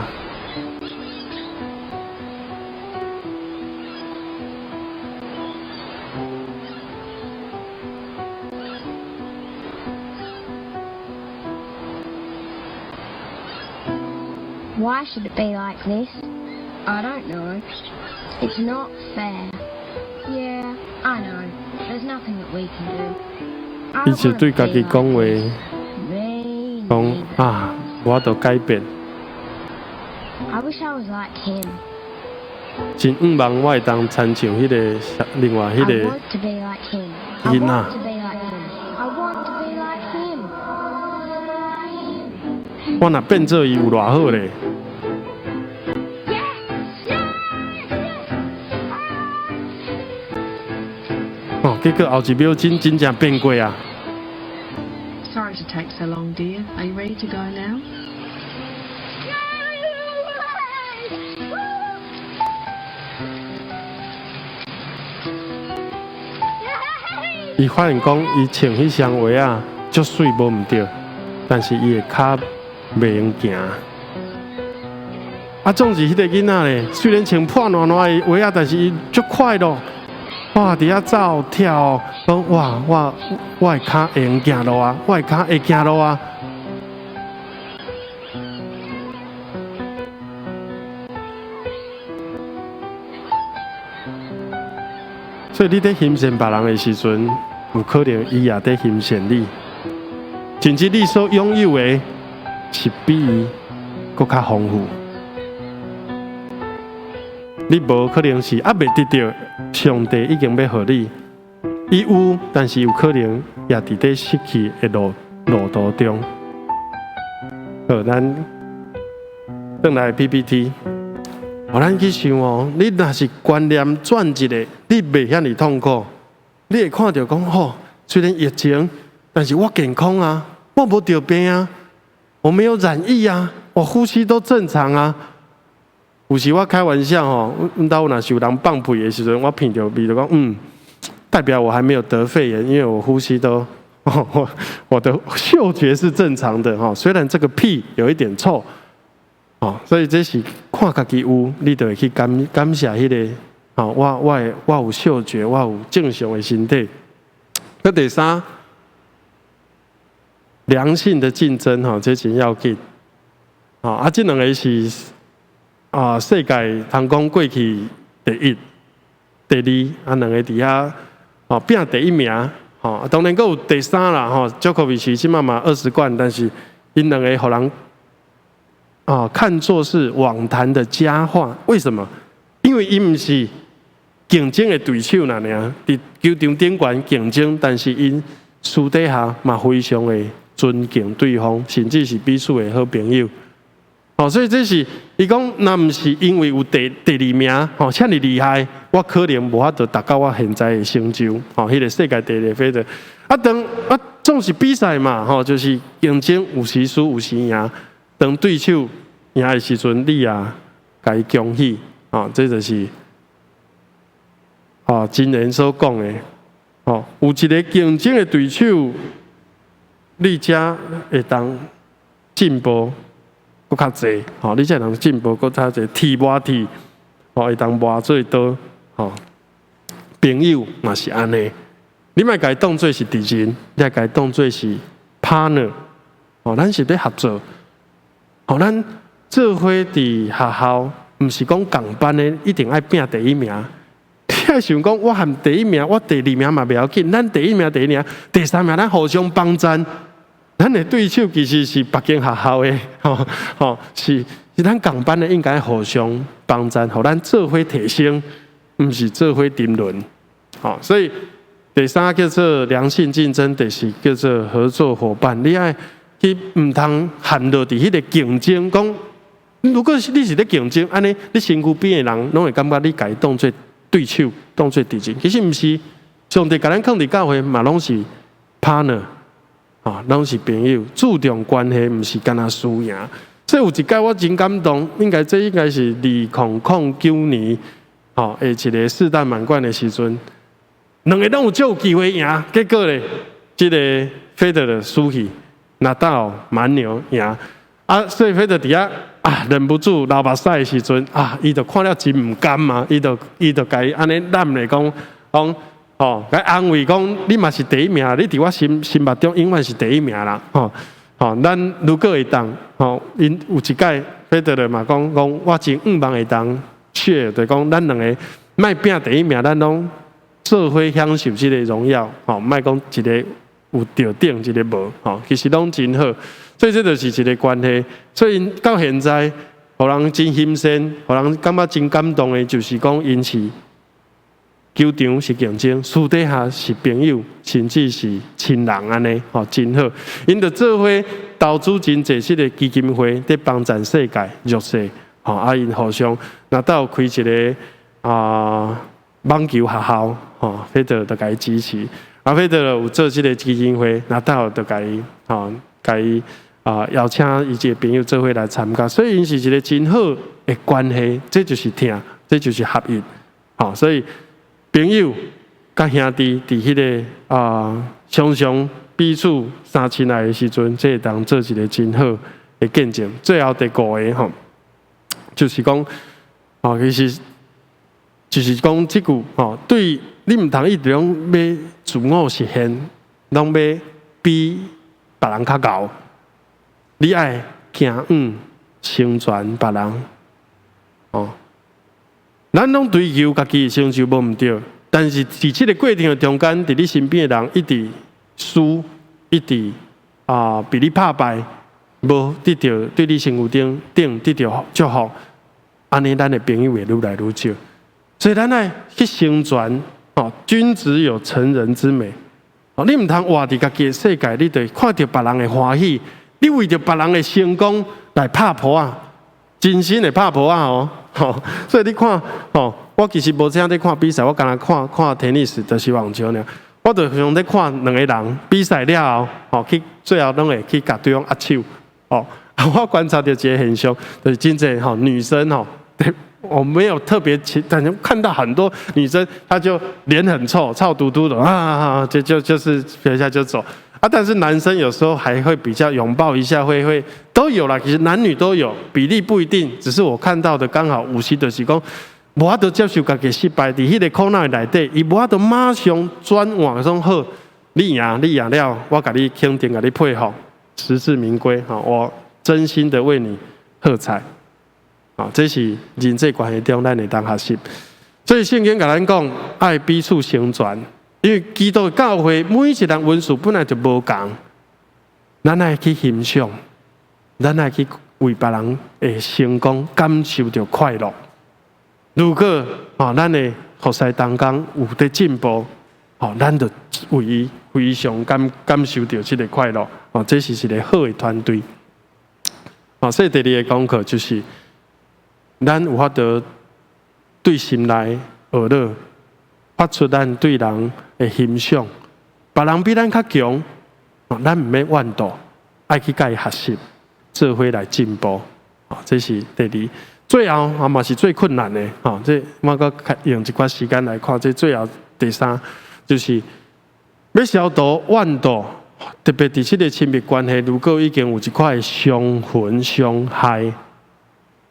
Why should it be like this? I don't know. It's not fair. Yeah, I know. There's nothing that we can do. 伊就對家己講話，講啊，我著改變。 I wish I was like him. 真向望我會當親像彼個另外彼個 I want to be like him. I 囡仔。 want to be like him. I want to be like him. 我若變做伊有偌好咧？ Yes! Yes! Yes! 哦，結果後一秒真真正變過啊！ Sorry to take so long, dear. Are you ready to go now? No way! 伊發現講，伊穿彼雙鞋仔足媠無毋對，但是伊的跤袂用行。啊，總是彼個囡仔咧，雖然穿破爛爛的鞋仔，但是伊足快樂。哇！佇遐走跳，講哇，我的跤會用行路啊，我的跤會行路啊。所以你佇欣賞別人的時陣，有可能伊也佇欣賞你，甚至你所擁有的是比伊閣較豐富。你無可能是猶未得著，上帝已經欲予你。伊有，但是有可能也佇咧失去的路途中。好，咱轉來 PPT。予咱去想哦，你若是觀念轉一下，你袂遐爾痛苦。你會看著講吼，雖然疫情，但是我健康啊，我無得病啊，我沒有染疫啊，我呼吸都正常啊。有時我開玩笑吼，阮兜若是有人放屁的時陣，我聞著味就講，代表我還沒有得肺炎，因為我呼吸都，我的嗅覺是正常的哈，雖然這個屁有一點臭。哦，所以這是看家己有，你就會去感謝彼個，哦，我有嗅覺，我有正常的身體。閣第三，良性的競爭，吼，這真要緊。哦，啊，這兩个是啊，世界通講過去第一、第二，啊，兩个佇遐哦拼第一名，吼，當然閣有第三啦，吼，賈科維奇這馬嘛20冠，但是𪜶兩个予人看作是網壇的佳話，為什麼？因為𪜶毋是競爭的對手爾爾，佇球場頂懸競爭，但是𪜶私底下嘛非常的尊敬對方，甚至是彼此的好朋友。哦，所以這是伊講，若毋是因為有第二名，吼，遮爾厲害，我可能無法度達到我現在的成就。吼，彼個世界第二飛的，啊，當啊總是比賽嘛，吼，就是競爭，有時輸有時贏。當對手贏的時陣，你也共伊恭喜，哦，這就是哦，箴言所講的，哦，有一個競爭的對手，你才會當進步閣較濟，吼，你才會當進步閣較濟，鐵磨鐵，吼，會當磨做刀，吼，朋友嘛是按呢，你莫共伊當做是敵人，你愛共伊當做是 partner，哦，咱是咧合作。吼，咱做伙佇學校，毋是講仝班的一定愛拼第一名。你愛想講，我含第一名，我第二名嘛袂要緊。咱第一名、第二名、第三名，咱互相幫贊。咱的對手其實是別間學校的，吼吼，是咱仝班的應該互相幫贊，予咱做伙提升，毋是做伙沉淪。吼，所以第三叫做良性競爭，第四叫做合作夥伴。你愛去毋通陷落佇彼个競爭，講如果是你是咧競爭，按呢你身軀邊的人攏會感覺你共伊當做對手，當做敵人。其實毋是，上帝共咱囥佇教會嘛，攏是 partner，吼，攏是朋友，注重關係，毋是干焦輸贏。所以有一擺我真感動，應該這應該是2009年，吼，的一个四大滿貫的時陣，兩个攏有足有機會贏，結果咧，這个費德勒輸去。納達爾蠻牛贏，啊，所以彼得佇遐啊，忍不住流目屎的時陣啊，伊就看了真毋甘嘛，伊就共伊按呢攬咧講，講吼，共伊安慰講，你嘛是第一名，你佇我心目中永遠是第一名啦，吼吼，咱如果會當吼，𪜶有一擺彼得就嘛講講，我真向望會當 share，就講咱兩个莫拚第一名，咱攏做伙享受這個榮耀，吼，莫講一个有著頂，一个無，吼，其實攏真好，所以這就是一个關係。所以到現在，予人真欣羨，予人感覺真感動的，就是講𪜶是球場是競爭，私底下是朋友，甚至是親人按呢，吼，真好。𪜶就做伙投資真濟這个基金會，佇幫助世界弱勢，吼，啊，𪜶互相若鬥開一个網球學校，吼，彼得就共伊支持。啊，彼得有做這个基金會，若鬥就共伊，吼，共伊邀請伊一个朋友做伙來參加，所以𪜶是一个真好的關係，這就是疼，這就是合一，吼，所以朋友佮兄弟佇彼个常常彼此相親愛的時陣，這會當做一个真好的見證。最後第五个吼，就是講，吼，其實就是講這句吼，對你毋通一直攏欲自我實現，攏欲比別人較𠢕，你愛行遠成全別人，哦。咱攏追求家己的成就無毋對，但是佇這个過程的中間，佇你身邊的人一直輸，一直被你拍敗，無得著對你生活頂頂得著祝福，按呢咱的朋友會愈來愈少。所以咱愛去成全，哦，君子有成人之美。哦，你毋通活佇家己的世界，你就看著別人的歡喜，你為著別人的成功來拍噗仔，真心的拍噗仔哦。吼，所以你看，吼，我其實無啥咧看比賽，我干焦看看 tennis，就是網球爾。我就常咧看兩個人比賽了後，吼，去最後攏會去共對方握手。哦，我觀察著一个現象，就是真濟吼女生吼，我沒有特別，但是看到很多女生，她就臉很臭，臭嘟嘟的啊，就是撇下就走啊。但是男生有時候還會比較擁抱一下，會都有啦。其實男女都有，比例不一定，只是我看到的剛好有時就是講，無法度接受家己失敗，佇彼个苦難內底，伊無法度馬上轉換說好，你贏你贏了，我共你肯定，共你佩服，實至名歸。哈，我真心的為你喝彩。啊，這是人際關係中咱會當學習。所以聖經共咱講，愛彼此成全，因為基督教會每一個人恩賜本來就無仝，咱愛去欣賞，咱愛去為別人的成功感受著快樂。如果啊，咱的服侍同工有佇進步，吼，咱就為伊非常感受著這个快樂。哦，這是一个好的團隊。哦，所以第二个功課就是，咱有法度對心內惡樂，發出咱對人的欣賞。別人比咱較強，咱毋免怨妒，愛去共伊學習，做伙來進步。這是第二。最後啊嘛是最困難的，吼，這我閣用一寡時間來看。這最後第三就是欲消除怨妒，特別佇這个親密關係，如果已經有一塊傷痕傷害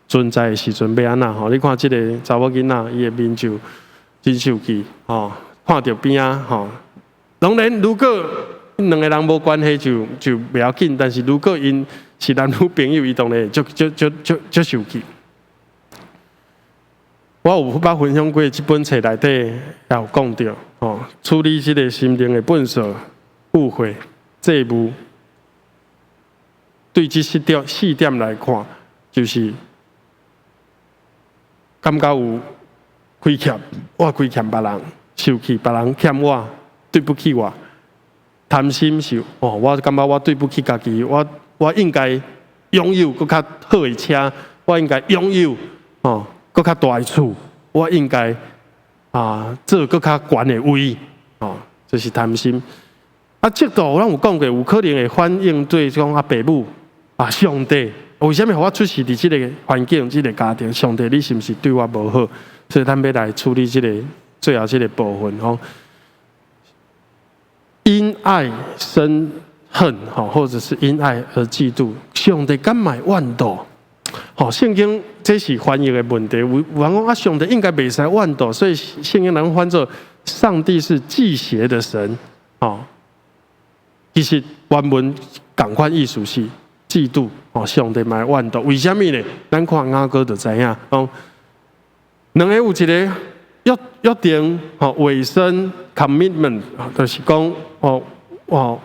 存在的時陣，欲按怎吼？你看這个查某囡仔，伊的面就真受氣，吼，看著邊仔吼。當然，如果兩个人無關係，就袂要緊。但是如果𪜶是男女朋友，伊當然就就就就就受氣。我有捌分享過這本冊內底也有講著，吼，處理這个心靈的糞掃、誤會、債務，對這四點四點來看，就是感覺有虧欠，我虧欠別人，受氣別人欠我，對不起我，貪心是哦，我感覺我對不起家己，我應該擁有閣較好的車，我應該擁有哦閣較大的厝，我應該坐閣較懸的位，哦，這是貪心。啊，嫉妒咱有講過，有可能會反映對講啊，爸母啊，上帝，為啥物予我出世佇這个環境、這个家庭？上帝，你是毋是對我無好？所以咱欲來處理這个最後這个部分吼。因愛生恨，吼，或者是因愛而嫉妒，上帝敢會怨妒？吼，聖經這是翻譯的問題。有人講啊，上帝應該袂使怨妒，所以聖經人翻做上帝是忌邪的神，哦。其實原文仝款意思是，嫉妒哦，上帝嘛會怨妒。為啥物呢？咱看雅歌就知影，講兩個有一個約定吼，委身 commitment，就是講哦哦，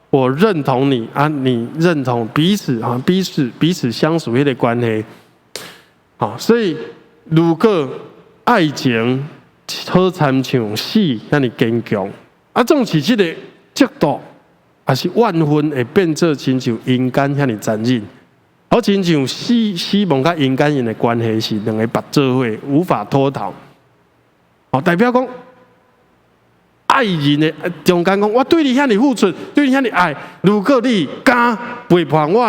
我認同你啊，你認同彼此啊，彼此相屬彼個關係。好，所以如果愛情好親像死遐爾堅強，啊，總是這個嫉妒，抑是怨恨會變做親像陰間遐爾殘忍，好親像死亡佮陰間𪜶的關係是兩個縛做伙，無法脫逃。哦，代表講愛人的中間講，我對你遐爾付出，對你遐爾愛，如果你敢背叛我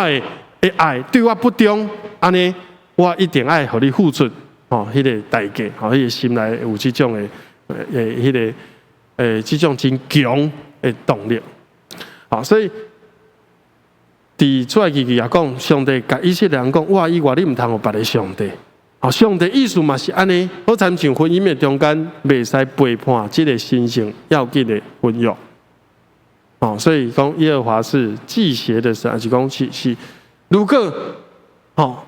的愛，對我不忠，按呢，我一定愛予你付出，吼，彼個代價，吼，彼個心內有這種的，彼個，這種真強的動力。好，所以佇出埃及記也講，上帝共以色列人講，我以外你毋通有別个上帝。好，上帝意思嘛是按呢，好親像婚姻的中間，袂使背叛這個神聖要緊的婚約。哦，所以講耶和華是忌邪的神，還是講是，如果吼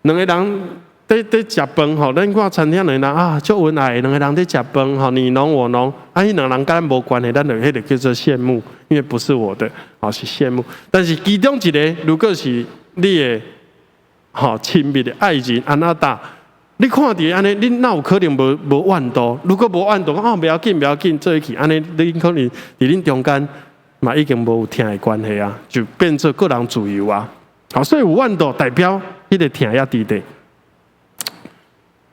兩個人佇食飯吼，咱看餐廳兩個人啊，足恩愛，兩個人佇食飯吼，你儂我儂，啊，彼兩個人佮咱無關係，咱就彼個叫做羨慕，因為不是我的，哦是羨慕。但是其中一個，如果是你的吼親密的愛人按那噠，你看著按呢，你哪有可能無怨妒？如果無怨妒，講哦，袂要緊，袂要緊，做伙去，按呢，恁可能佇恁中間嘛已經無疼的關係啊，就變做個人自由啊。好，所以有怨妒代表彼個疼猶佇咧。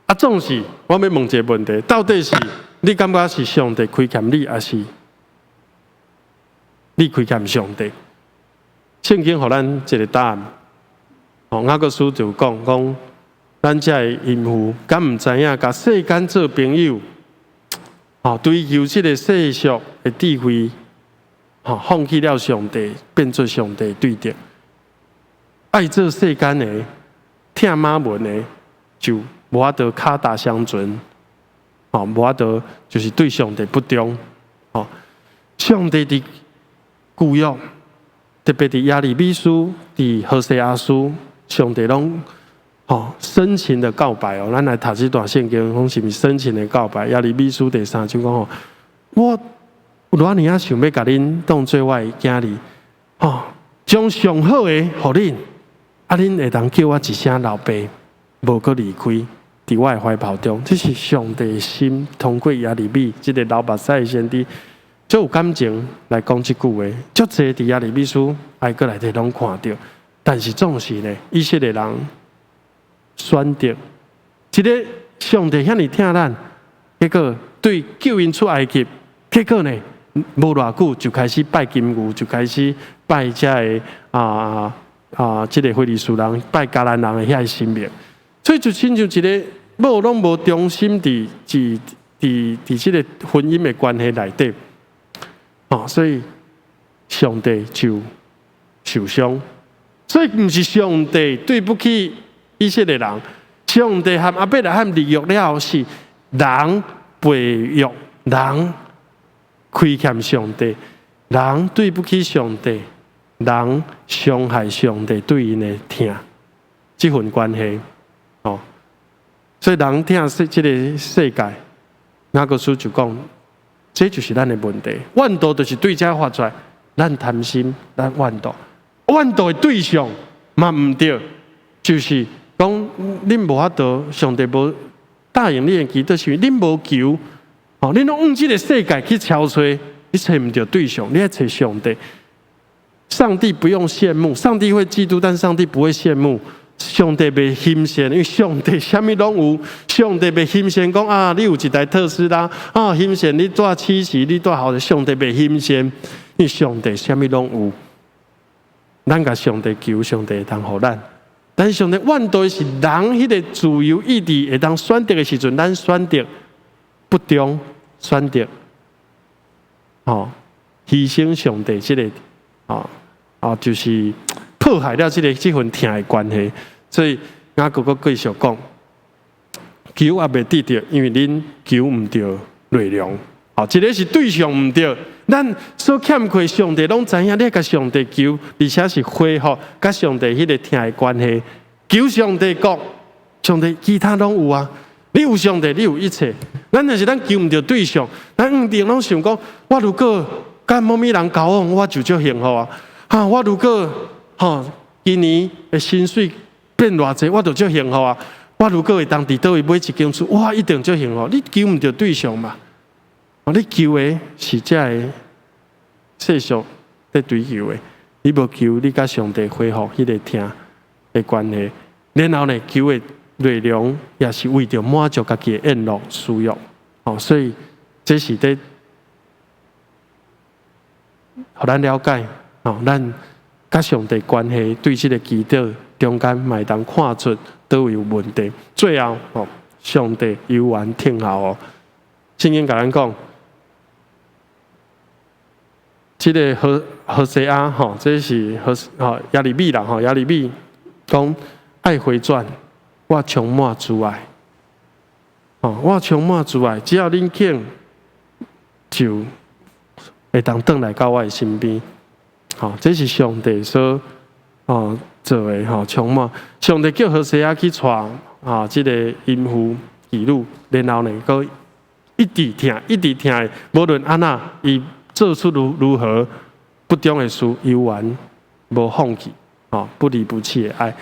啊，總是我欲問一個問題：到底是你感覺是上帝虧欠你，抑是你虧欠上帝？聖經予咱一個答案。哦，雅各書就講講，咱這个淫婦敢毋知影，共世間做朋友，哦，追求這個世俗的智慧，吼，放棄了上帝，變做上帝對敵。愛做世間的，疼瑪門的，就無法度跤踏相存，吼，無法度就是對上帝不忠，吼。上帝佇舊約，特別佇耶利米書、佇何西阿書，上帝攏吼深情的告白哦。咱來讀這段聖經，講是毋是深情的告白？耶利米書第三章講吼，我有偌爾仔想欲共恁當做我的囝兒，吼，將上好的予恁，啊，恁會當叫我一聲老爸，無閣離開佇我的懷抱中。這是上帝的心，通過耶利米這個流目屎的先知，足有感情來講這句話。足濟佇耶利米書哀歌內底攏看著，但是總是呢，以色列人選擇這个上帝遐爾疼咱，結果對救𪜶出埃及，結果呢，無偌久就開始拜金牛，就開始拜這个這个非利士人拜迦南人的遐个神明，所以就親像一个某攏無忠心佇這个婚姻的關係內底，哦，所以上帝就受傷，所以毋是上帝對不起以色列人，上帝和亞伯拉罕立約了後是人背約，人虧欠上帝，人對不起上帝，人傷害上帝對𪜶的疼，這份關係，哦，所以人疼這个世界，雅各書就講，這就是咱的問題。怨妒就是對這發出來，咱貪心，咱怨妒，怨妒的對象嘛毋對，就是講恁無法度，上帝無答應你的祈禱，是因為恁無求，哦，恁攏往這个世界去搜揣，你揣毋著對象，你愛揣上帝。上帝不用羨慕，上帝會嫉妒，但上帝不會羨慕。上帝袂欣羨，因為上帝啥物攏有。上帝袂欣羨講啊，你有一台特斯拉啊，欣羨你蹛七時，你蹛好的。上帝袂欣羨，因為上帝啥物攏有。咱共上帝求，上帝會當予咱。但是上帝怨妒的是人彼个自由意志會當選擇的時陣，咱選擇不忠，選擇吼犧牲上帝這个，哦哦，就是破壞了這份疼的關係。所以雅各閣繼續講，求也袂得著，因為恁求毋著內容。哦，一个是對象毋對，咱所欠缺，上帝攏知影，你共上帝求，而且是恢復佮上帝彼个疼的關係。求上帝國，上帝其他攏有啊。你有上帝，你有一切。咱若是咱求毋著對象，咱一定攏想講，我如果佮某物人交往，我就足幸福啊！哈，我如果吼今年的薪水變偌濟，我就足幸福啊！我如果會當佇佗位買一間厝，哇，一定足幸福。你求毋著對象嘛？你求的是這个世俗咧追求的，你無求你佮上帝恢復彼个疼的關係，然後呢，求的內容也是為著滿足家己的宴樂私欲，哦，所以這是咧，予咱了解，哦，咱佮上帝關係對這个祈禱中間嘛會當看出佗位有問題。最後，哦，上帝猶原聽候哦，聖經共咱講，這个何西阿吼，這是何吼耶利米啦吼，耶利米講愛回轉，我充滿慈愛，哦，我充滿慈愛，只要恁肯，就會當轉來到我的身邊。吼，這是上帝所哦做的吼，充滿上帝叫何西阿去娶啊，這個淫婦妓女，然後呢，閣一直疼，一直疼，無論按怎，伊做出如何不忠的事，猶原無放棄，哦，不離不棄的愛。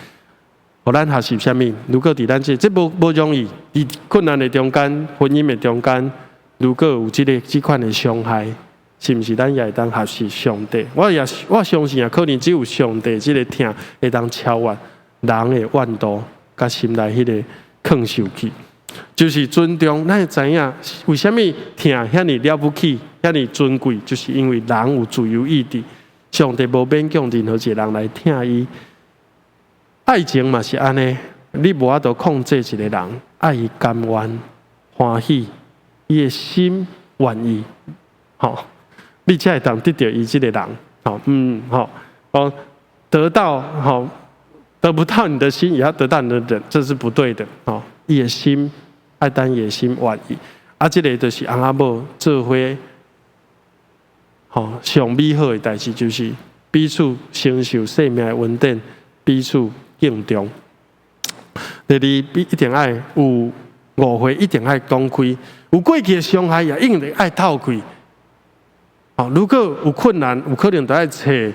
予咱學習啥物？如果佇咱這，這無容易，佇困難的中間，婚姻的中間，如果有這款的傷害，是毋是咱也會當學習上帝？我也我相信啊，可能只有上帝這个疼會當超越人的怨毒，佮心內彼个抗受氣。就是尊重，咱會知影為啥物疼遐爾了不起，遐爾尊貴，就是因為人有自由意志，上帝無勉強任何一個人來疼伊。愛情嘛是按呢，你無法度控制一個人，愛伊甘願歡喜，伊的心願意，吼，你才會當得著伊這个人，吼，吼，哦，得到，吼，得不到你的心，也要得到你的人，這是不對的，吼，伊的心愛等伊的心願意，啊，這个就是翁仔某做伙，吼，上美好的代誌就是彼此承受生命的恩典，彼此敬重。第二，一定愛有誤會，一定愛講開；有過去的傷害，也一定愛透開。哦，如果有困難，有可能就愛揣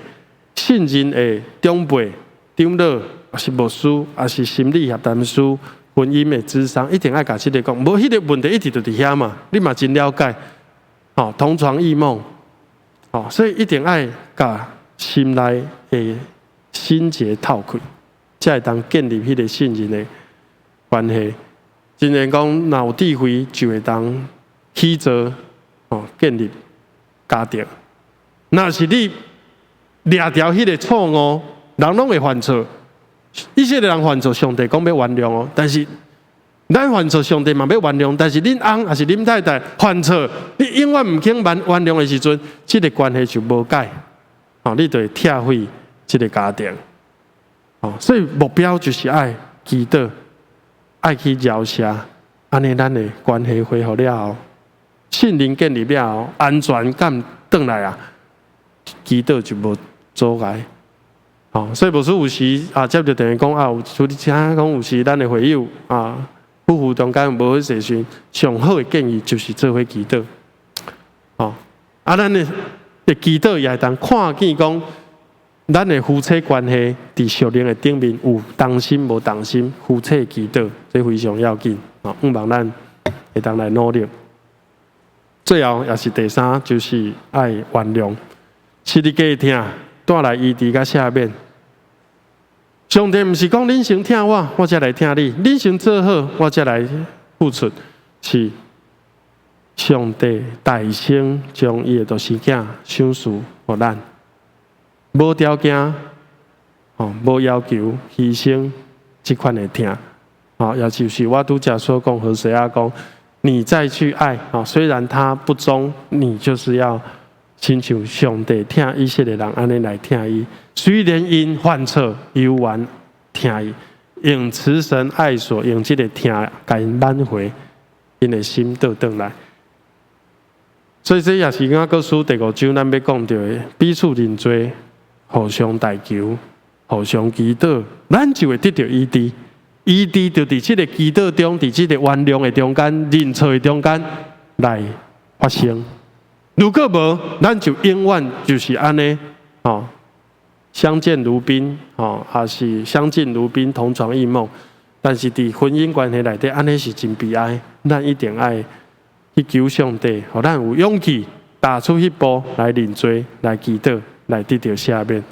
信任的長輩、長老，抑是牧師，抑是心理協談師、婚姻的諮商，一定愛共這个講。無彼个問題一直就佇遐嘛，你嘛真了解。哦，同床異夢，哦，所以一定愛共心內的心結透開，才會當建立彼个信任的關係。真正講，若有智慧，就會當起造哦，建立家庭。若是你掠著彼个錯誤，人攏會犯錯。以色列人犯錯，上帝講欲原諒哦。但是咱犯錯，上帝嘛欲原諒。但是恁翁抑是恁太太犯錯，你永遠毋肯原諒的時陣，這个關係就無解。哦，你就會拆毀這个家庭。哦，所以目標就是愛祈禱，愛去饒赦，按呢咱的關係恢復了後，信任建立了後，安全感轉來啊，祈禱就無阻礙。哦，所以牧師有時啊，接著電話講啊，有處理請講有時咱的會友啊，夫婦中間無好勢時，上好的建議就是做伙祈禱。哦，啊，咱的祈禱也會當看見講，咱的夫妻關係佇屬靈的頂面有同心無同心，夫妻祈禱這非常要緊。哦，向望咱會當來努力。最後也是第三，就是愛原諒，十字架的疼帶來醫治佮赦免。上帝毋是講恁先疼我，我才來疼你；恁先做好，我才來付出。是上帝代先將伊的獨生子賞賜予咱，無條件，哦，無要求犧牲這款的疼，哦，也就是我拄才所講，何西阿講，你再去愛，哦，雖然他不忠，你就是要親像上帝疼以色列人按呢來疼伊。雖然𪜶犯錯，猶原疼伊，用慈繩愛索，用這个疼共𪜶挽回，𪜶的心倒轉來。所以這也是雅各書第五章咱欲講著的，彼此認罪，互相代求，互相祈禱，咱就會得著醫治。醫治就佇這个祈禱中，佇這个原諒的中間、認錯的中間來發生。如果無，咱就永遠就是按呢，吼，相見如賓，吼，抑是相敬如賓，同床異夢。但是佇婚姻關係內底，按呢是真悲哀。咱一定愛去求上帝，予咱有勇氣踏出彼步來認罪、來祈禱、來得著赦免。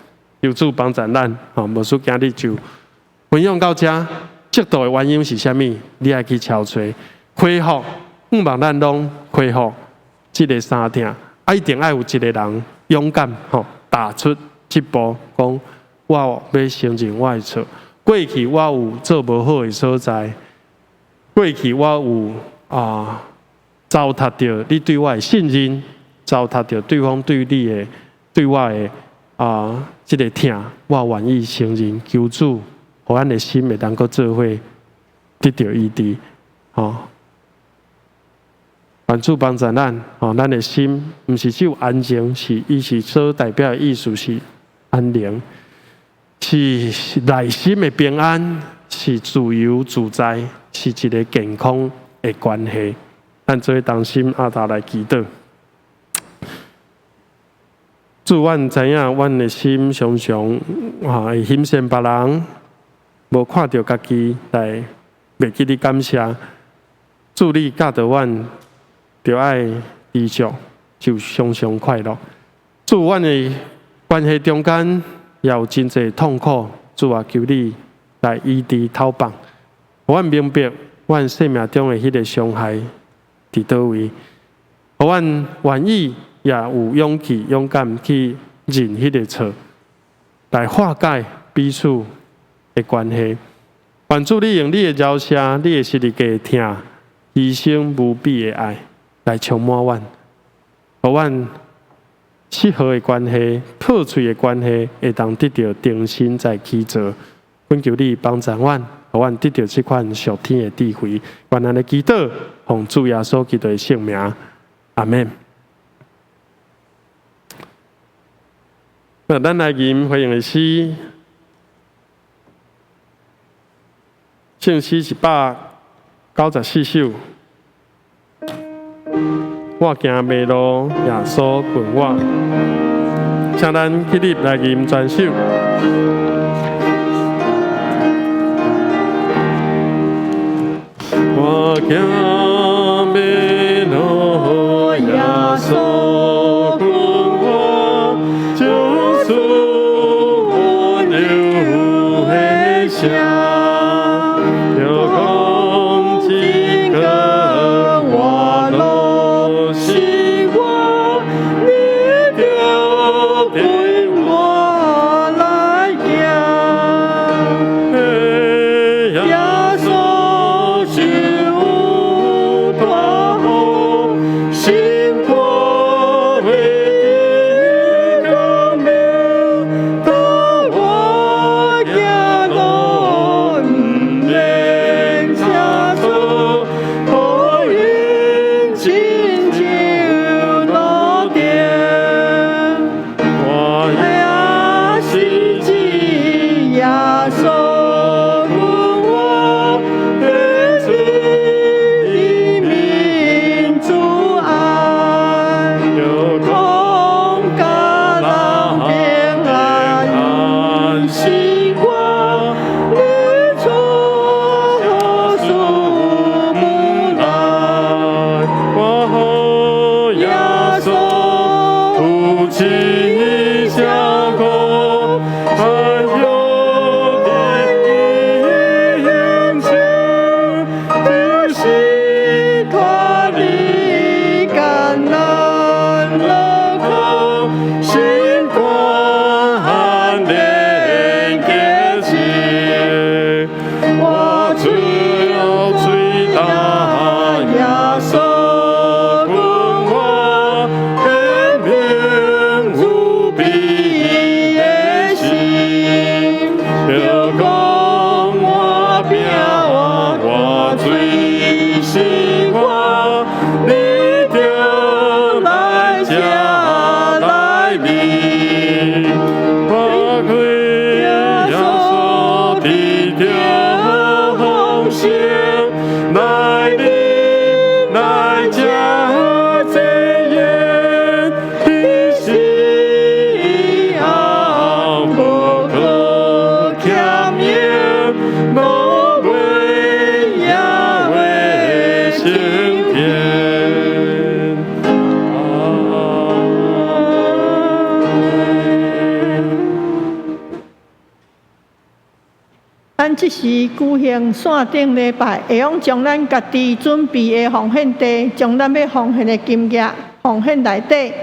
求主幫助咱，吼，牧師今日就分享到遮。嫉妒的原因是啥物？你愛去敲揣，恢復，向望咱攏恢復這个相疼，啊，一定愛有一个人勇敢，吼，踏出這步，講我欲承認我的錯。過去我有做無好的所在，過去我有啊糟蹋著你對我的信任，糟蹋著對方對你的、對我的啊這个疼，我願意承認，求主，予咱的心會當閣做伙得著醫治，吼。願主幫助咱，吼，咱的心毋是只有安靜，是伊是所代表的意思是安寧，是內心的平安，是自由自在，是一个健康的關係。咱做伙同心阿頭來祈禱。主，阮知影，阮的心常常啊會欣羨別人，無看著家己來袂記得感謝。主，你教導阮，著愛知足，就常常快樂。主，阮的關係中間也有真濟痛苦，主啊，求你來醫治透放，予阮明白，阮生命中的彼个傷害佇佗位，予阮願意也有勇氣、勇敢去認彼个錯，來化解彼此的關係。願主你用你的饒赦、你的十字架的疼、犧牲無比的愛來充滿阮，予阮失和的關係、破碎的關係，會當得著重新再起造。懇求你幫助阮，予阮得著這款屬天的智慧。願咱的祈禱，奉主耶穌基督的聖名，阿們。那咱來吟回應的詩，聖詩194首。我行迷路，耶穌訓我，請咱起立來吟全首。我行迷路，耶穌訓我，救主溫柔的聲，著講這個活路是我，你著跟我來行。耶穌是有大好，心肝的光明，當我行路毋免車錯，好運親像路燈。我也是指耶穌訓我，天主的民主愛，講甲人平安是我，你出事無難，我咱這時舉行線頂禮拜，會用將咱家己準備的奉獻袋，將咱欲奉獻的金額奉獻內底。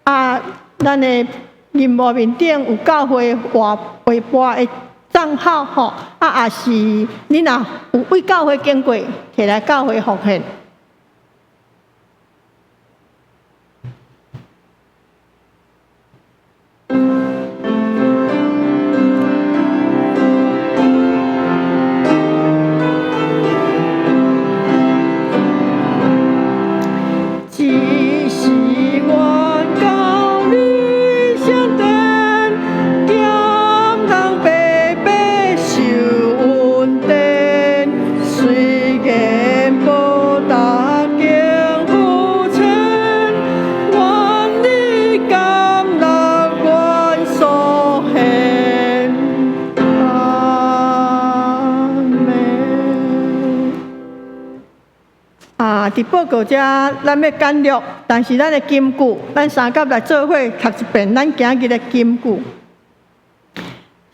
啊，咱的螢幕面頂有教會匯撥的帳號吼，啊，也是你若有為教會經過，提來教會奉獻。只是願到你聖殿，減人白白受恩典，雖然無大經膚淺，願你甘納阮所獻。阿們。啊，佇報告遮，咱欲簡略，但是咱的金句，咱三甲來做伙讀一遍咱今日的金句。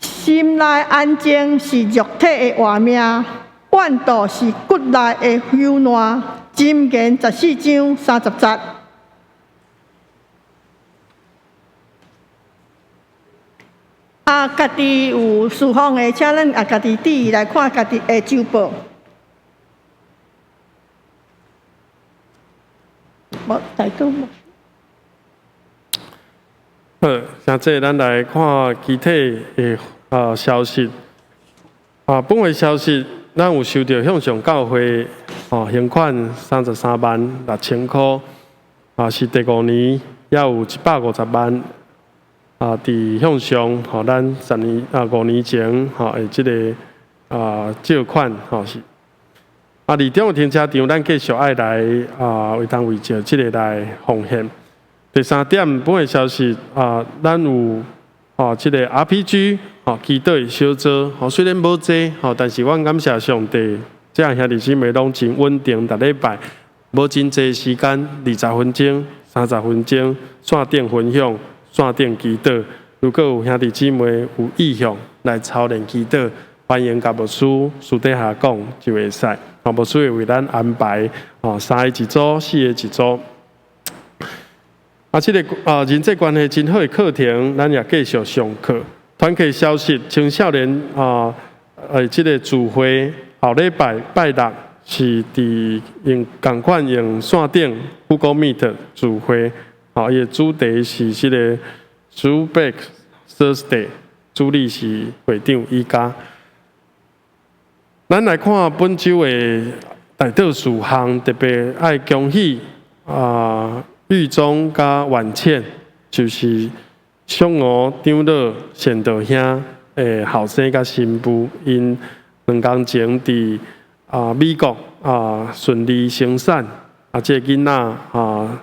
心內安靜是肉體的活命，怨妒是骨內的朽爛。箴言14章30節。啊，家己有事奉的，請咱也家己注意來看家己的週報。無，大都無。好，現在咱來看其他的消息。啊，本位消息，咱有收到向上教會哦，還款33萬6千箍，啊，是第五年，也有150萬啊，佇向上，吼，咱十年啊5年前吼的這个啊借款吼是。啊，二中的停車場，咱繼續愛來啊，為當為著這个來奉獻。第三點，本的消息啊，咱有哦，這个 RPG 吼，祈禱的小組吼，雖然無濟吼，但是阮感謝上帝，這兄弟姊妹攏真穩定，逐禮拜無真濟時間，20分鐘、30分鐘，線頂分享、線頂祈禱。如果有兄弟姊妹有意向來操練祈禱，歡迎共牧師私底下講就會使。哦，牧師會為咱安排哦，3個一組，4個一組。啊，這个啊人際關係真好的課程，咱也繼續上課。團契消息，青少年啊，這个聚會後禮拜拜六是佇用仝款用線頂 Google Meet 聚會，啊，伊的主題是這个 Throwback Thursday，主理是會長伊家。咱來看本週的代禱事項，特別愛恭喜啊！玉忠佮婉倩，就是小吳長老善道兄的後生佮新婦，𪜶2工前佇啊美國啊順利生產，啊，這个囡仔啊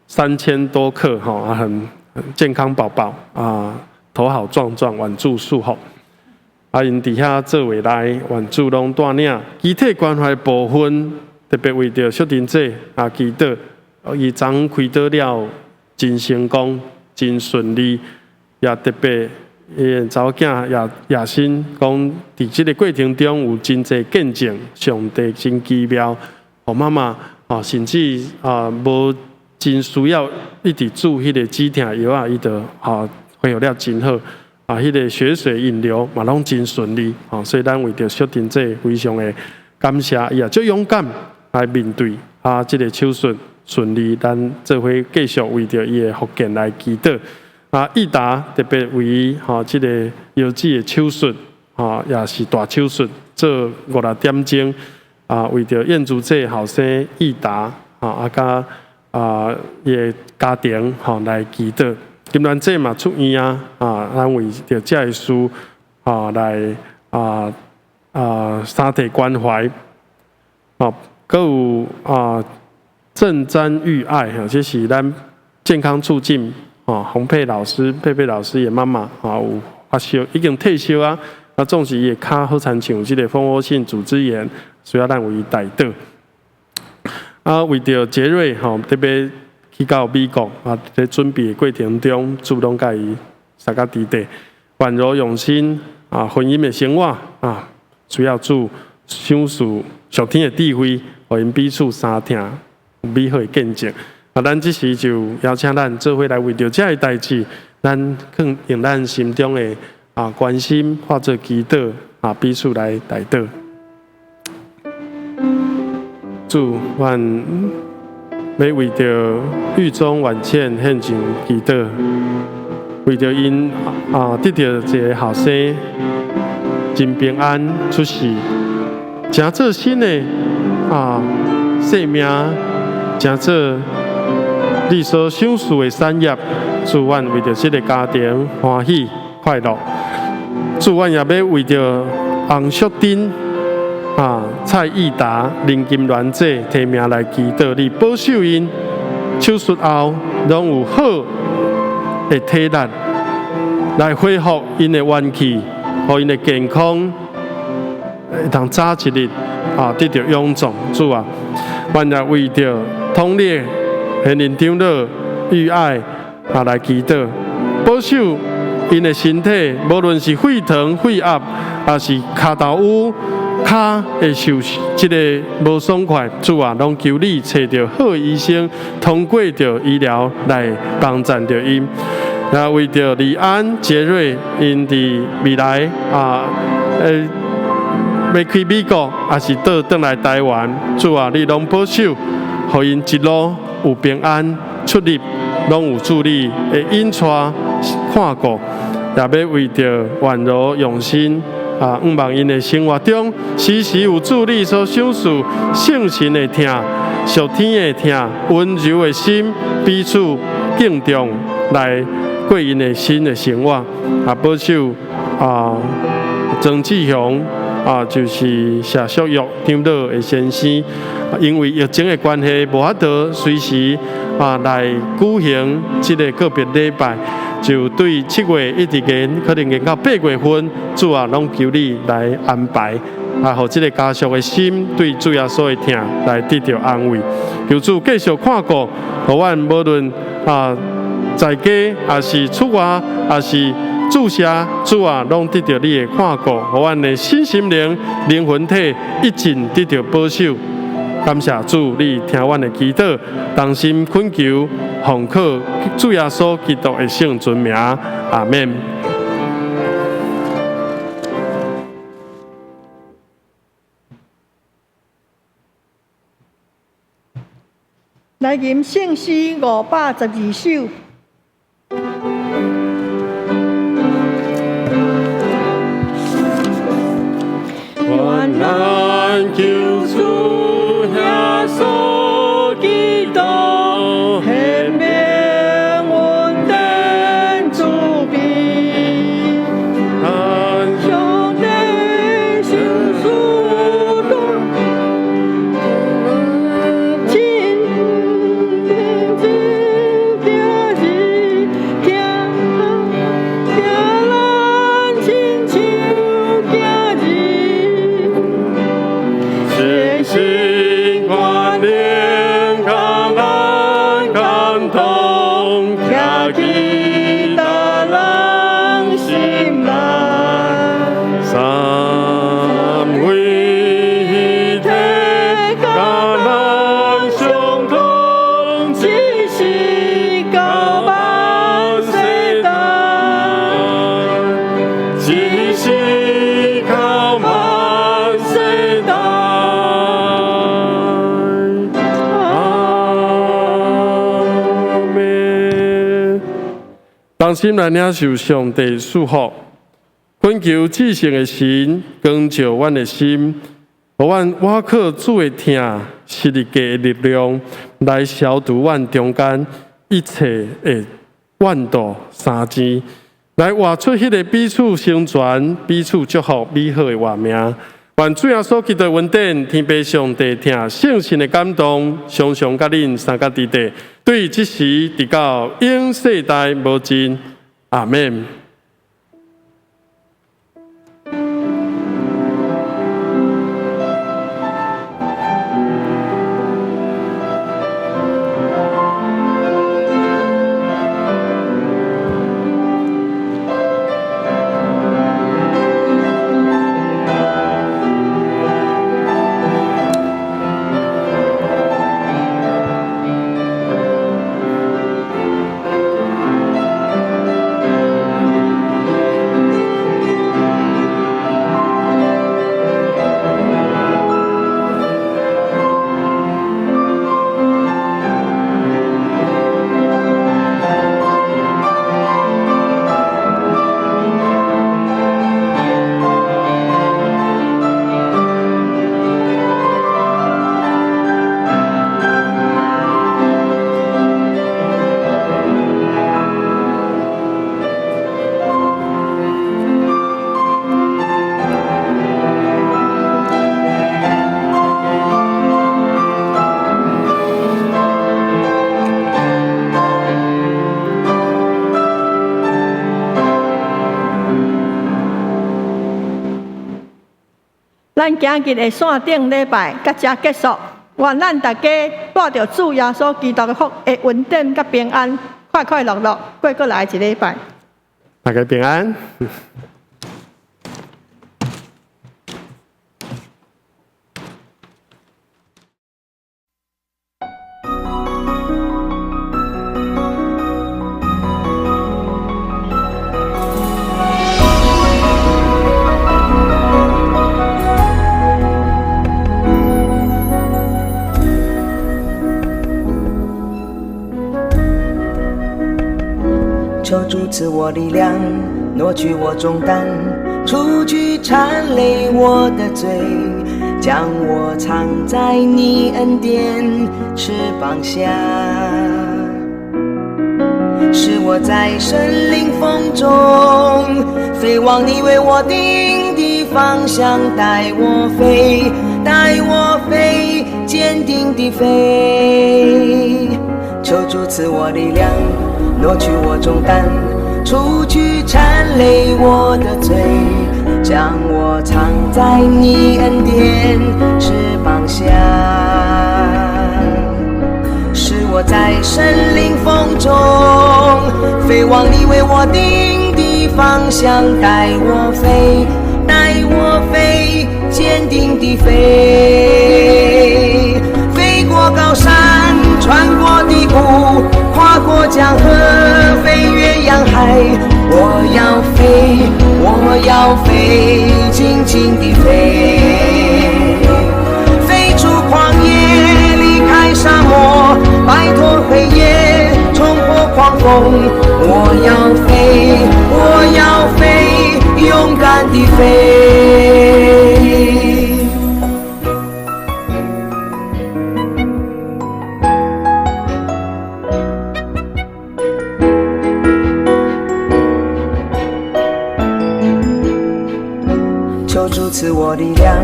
3000多克吼，啊很健康寶寶啊，頭好壯壯，願主祝福。啊，𪜶佇遐做話來，願主攏帶領。肢體關懷部分，特別為著淑婷姐啊祈禱。伊昨昏開刀了，真成功，真順利，也特別伊的查某囝也也新講，佇這个過程中有真濟見證，上帝真奇妙。予媽媽哦，甚至啊無真需要一直注彼個止痛藥啊，伊就吼恢復了真好。啊，彼个血水引流嘛攏真順利。吼，所以咱為著淑婷姐非常的感謝，伊也足勇敢來面對啊，這个手術。順利，咱做伙繼續為著伊的復健來祈禱。啊，益達特別為吼這个腰子的手術，吼也是大手術，做5、6點鐘。啊，為著燕珠姐後生益達，吼啊，佮啊伊的家庭吼來祈禱。金蘭姐嘛出院啊，啊，咱為著這个事，吼來啊啊三體關懷，吼，閣有啊。正瞻育愛，哈，這是咱健康促進，哦，洪佩老師、佩佩老師的媽媽，啊，有發燒，已經退休啊，啊，總是伊的跤好親像這个蜂窩性組織炎，需要咱為伊代禱。啊，為著傑瑞，吼，特別去到美國，啊，佇準備的過程中，主攏共伊相佮佇底，宛如永新，啊，婚姻的生活，啊，需要主賞賜屬天的智慧，予𪜶彼此相疼，有美好的見證。啊，咱這時就邀請咱做伙來為著這个代誌，咱放用咱心中的關心化做祈禱啊，彼此來代禱。主，阮欲為著獄中婉倩獻上祈禱，為著𪜶得著一个後生，真平安出世，成做新的生命，成做你所賞賜的產業。主，阮為著這个家庭歡喜快樂。主，阮也欲為著洪淑珍、蔡義達、林金鑾姐提名來祈禱，你保守𪜶手術後攏有好的體力來恢復𪜶的元氣，予𪜶的健康會當早一日得著勇壯。主啊，阮也為著統領賢人長老玉愛來祈禱，保守𪜶的身體，無論是血糖、血壓，抑是跤頭趺、跤會受這个無爽快，主啊，攏求你揣著好的醫生，通過著醫療來幫贊著𪜶。也為著李安、傑瑞，𪜶佇未來欲去美國，抑是倒轉來台灣，主啊，你攏保守，予𪜶一路有平安出入，攏有主你的引帶看顧。也欲為著宛如用心向望𪜶的生活中，時時有主你所賞賜聖神的疼、屬天的疼、溫柔的心，彼此敬重來過𪜶的新的生活。保守曾志雄就是謝淑玉長老的先生，因為疫情的關係，無法度隨時來舉行這个告別禮拜，就對7月一直延，可能延到8月份，主啊，攏求你來安排，予這个家屬的心對主耶穌的疼來得著安慰。求主繼續看顧，予阮無論在家，抑是出外，抑是注射，主啊，攏得著你的看顧，予阮的身心靈、靈魂體一盡得著保守。感謝主，你聽阮的祈禱，同心懇求，奉靠主耶穌基督的聖尊名，阿們。來吟聖詩512首。願咱救主耶穌基督顯明恩典慈悲，上帝聖子親自行行咱親像囝兒。聖神權能共咱感動，徛佇逐人心內。三位一體，共咱相通，一時到萬世代，一時到萬世代。阿們。同心來領受上帝祝福，懇求至聖的神光照阮的心，予阮倚靠主的疼、十字架的力量，來消除阮中間一切的怨妒、相爭，來活出彼个彼此成全、彼此祝福、美好的活命。願主耶穌基督的恩典、天父上帝疼、聖神的感動，常常佮恁三甲弟弟，對這時直到永世代無盡。阿們。咱今日的線頂禮拜到遮結束，願咱大家帶著主耶穌基督的福的恩典佮平安，快快樂樂過過來一禮拜。大家平安。求主賜我力量，挪去我重擔，除去纏累我的罪，將我藏在你恩典翅膀下，使我在森林風中飛往你為我定的方向，帶我飛，帶我飛，堅定地飛。求主賜我力量，挪去我重擔，除去纏累我的罪，將我藏在你恩典翅膀下，使我在森林風中飛往你為我定的方向，帶我飛，帶我飛，堅定地飛，飛過高山，穿過低谷，跨過江河，飛越洋海，我要飛，我要飛，輕輕地飛，飛出曠野，離開沙漠，擺脫黑夜，衝破狂風，我要飛，我要飛，勇敢地飛。求主賜我力量，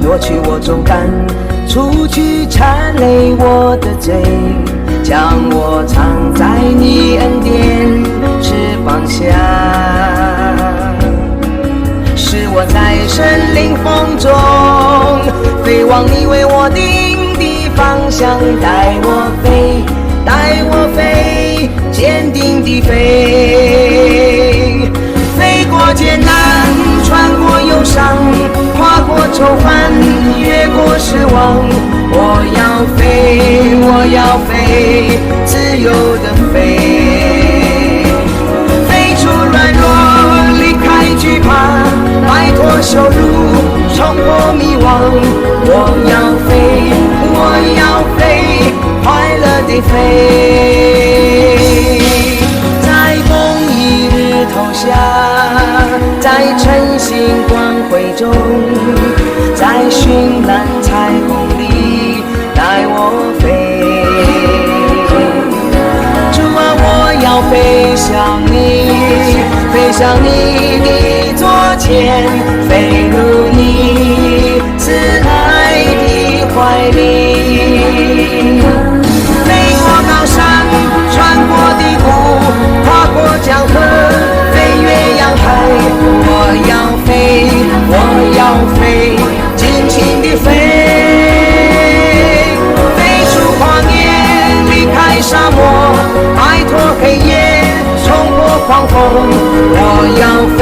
挪去我重擔，除去纏累我的罪，將我藏在你恩典翅膀下，使我在森林風中飛往你為我定的方向，帶我飛，帶我飛，堅定地飛，飛過艱難，穿過憂傷，跨過愁煩，越過失望，我要飛，我要飛，自由地飛，飛出軟弱，離開懼怕，擺脫羞辱，衝破迷惘，我要飛，我要飛，快樂地飛，在公義日頭下，在晨星光輝中，在絢爛彩虹裡帶我飛。主啊，我要飛向你，飛向你的座前，飛入你慈愛的懷裡，飛過高山，穿過低谷，跨過江河，飛越洋海，我要飛，我要飛，盡情地飛，飛出曠野，離開沙漠，擺脫黑夜，衝破狂風，我要飛，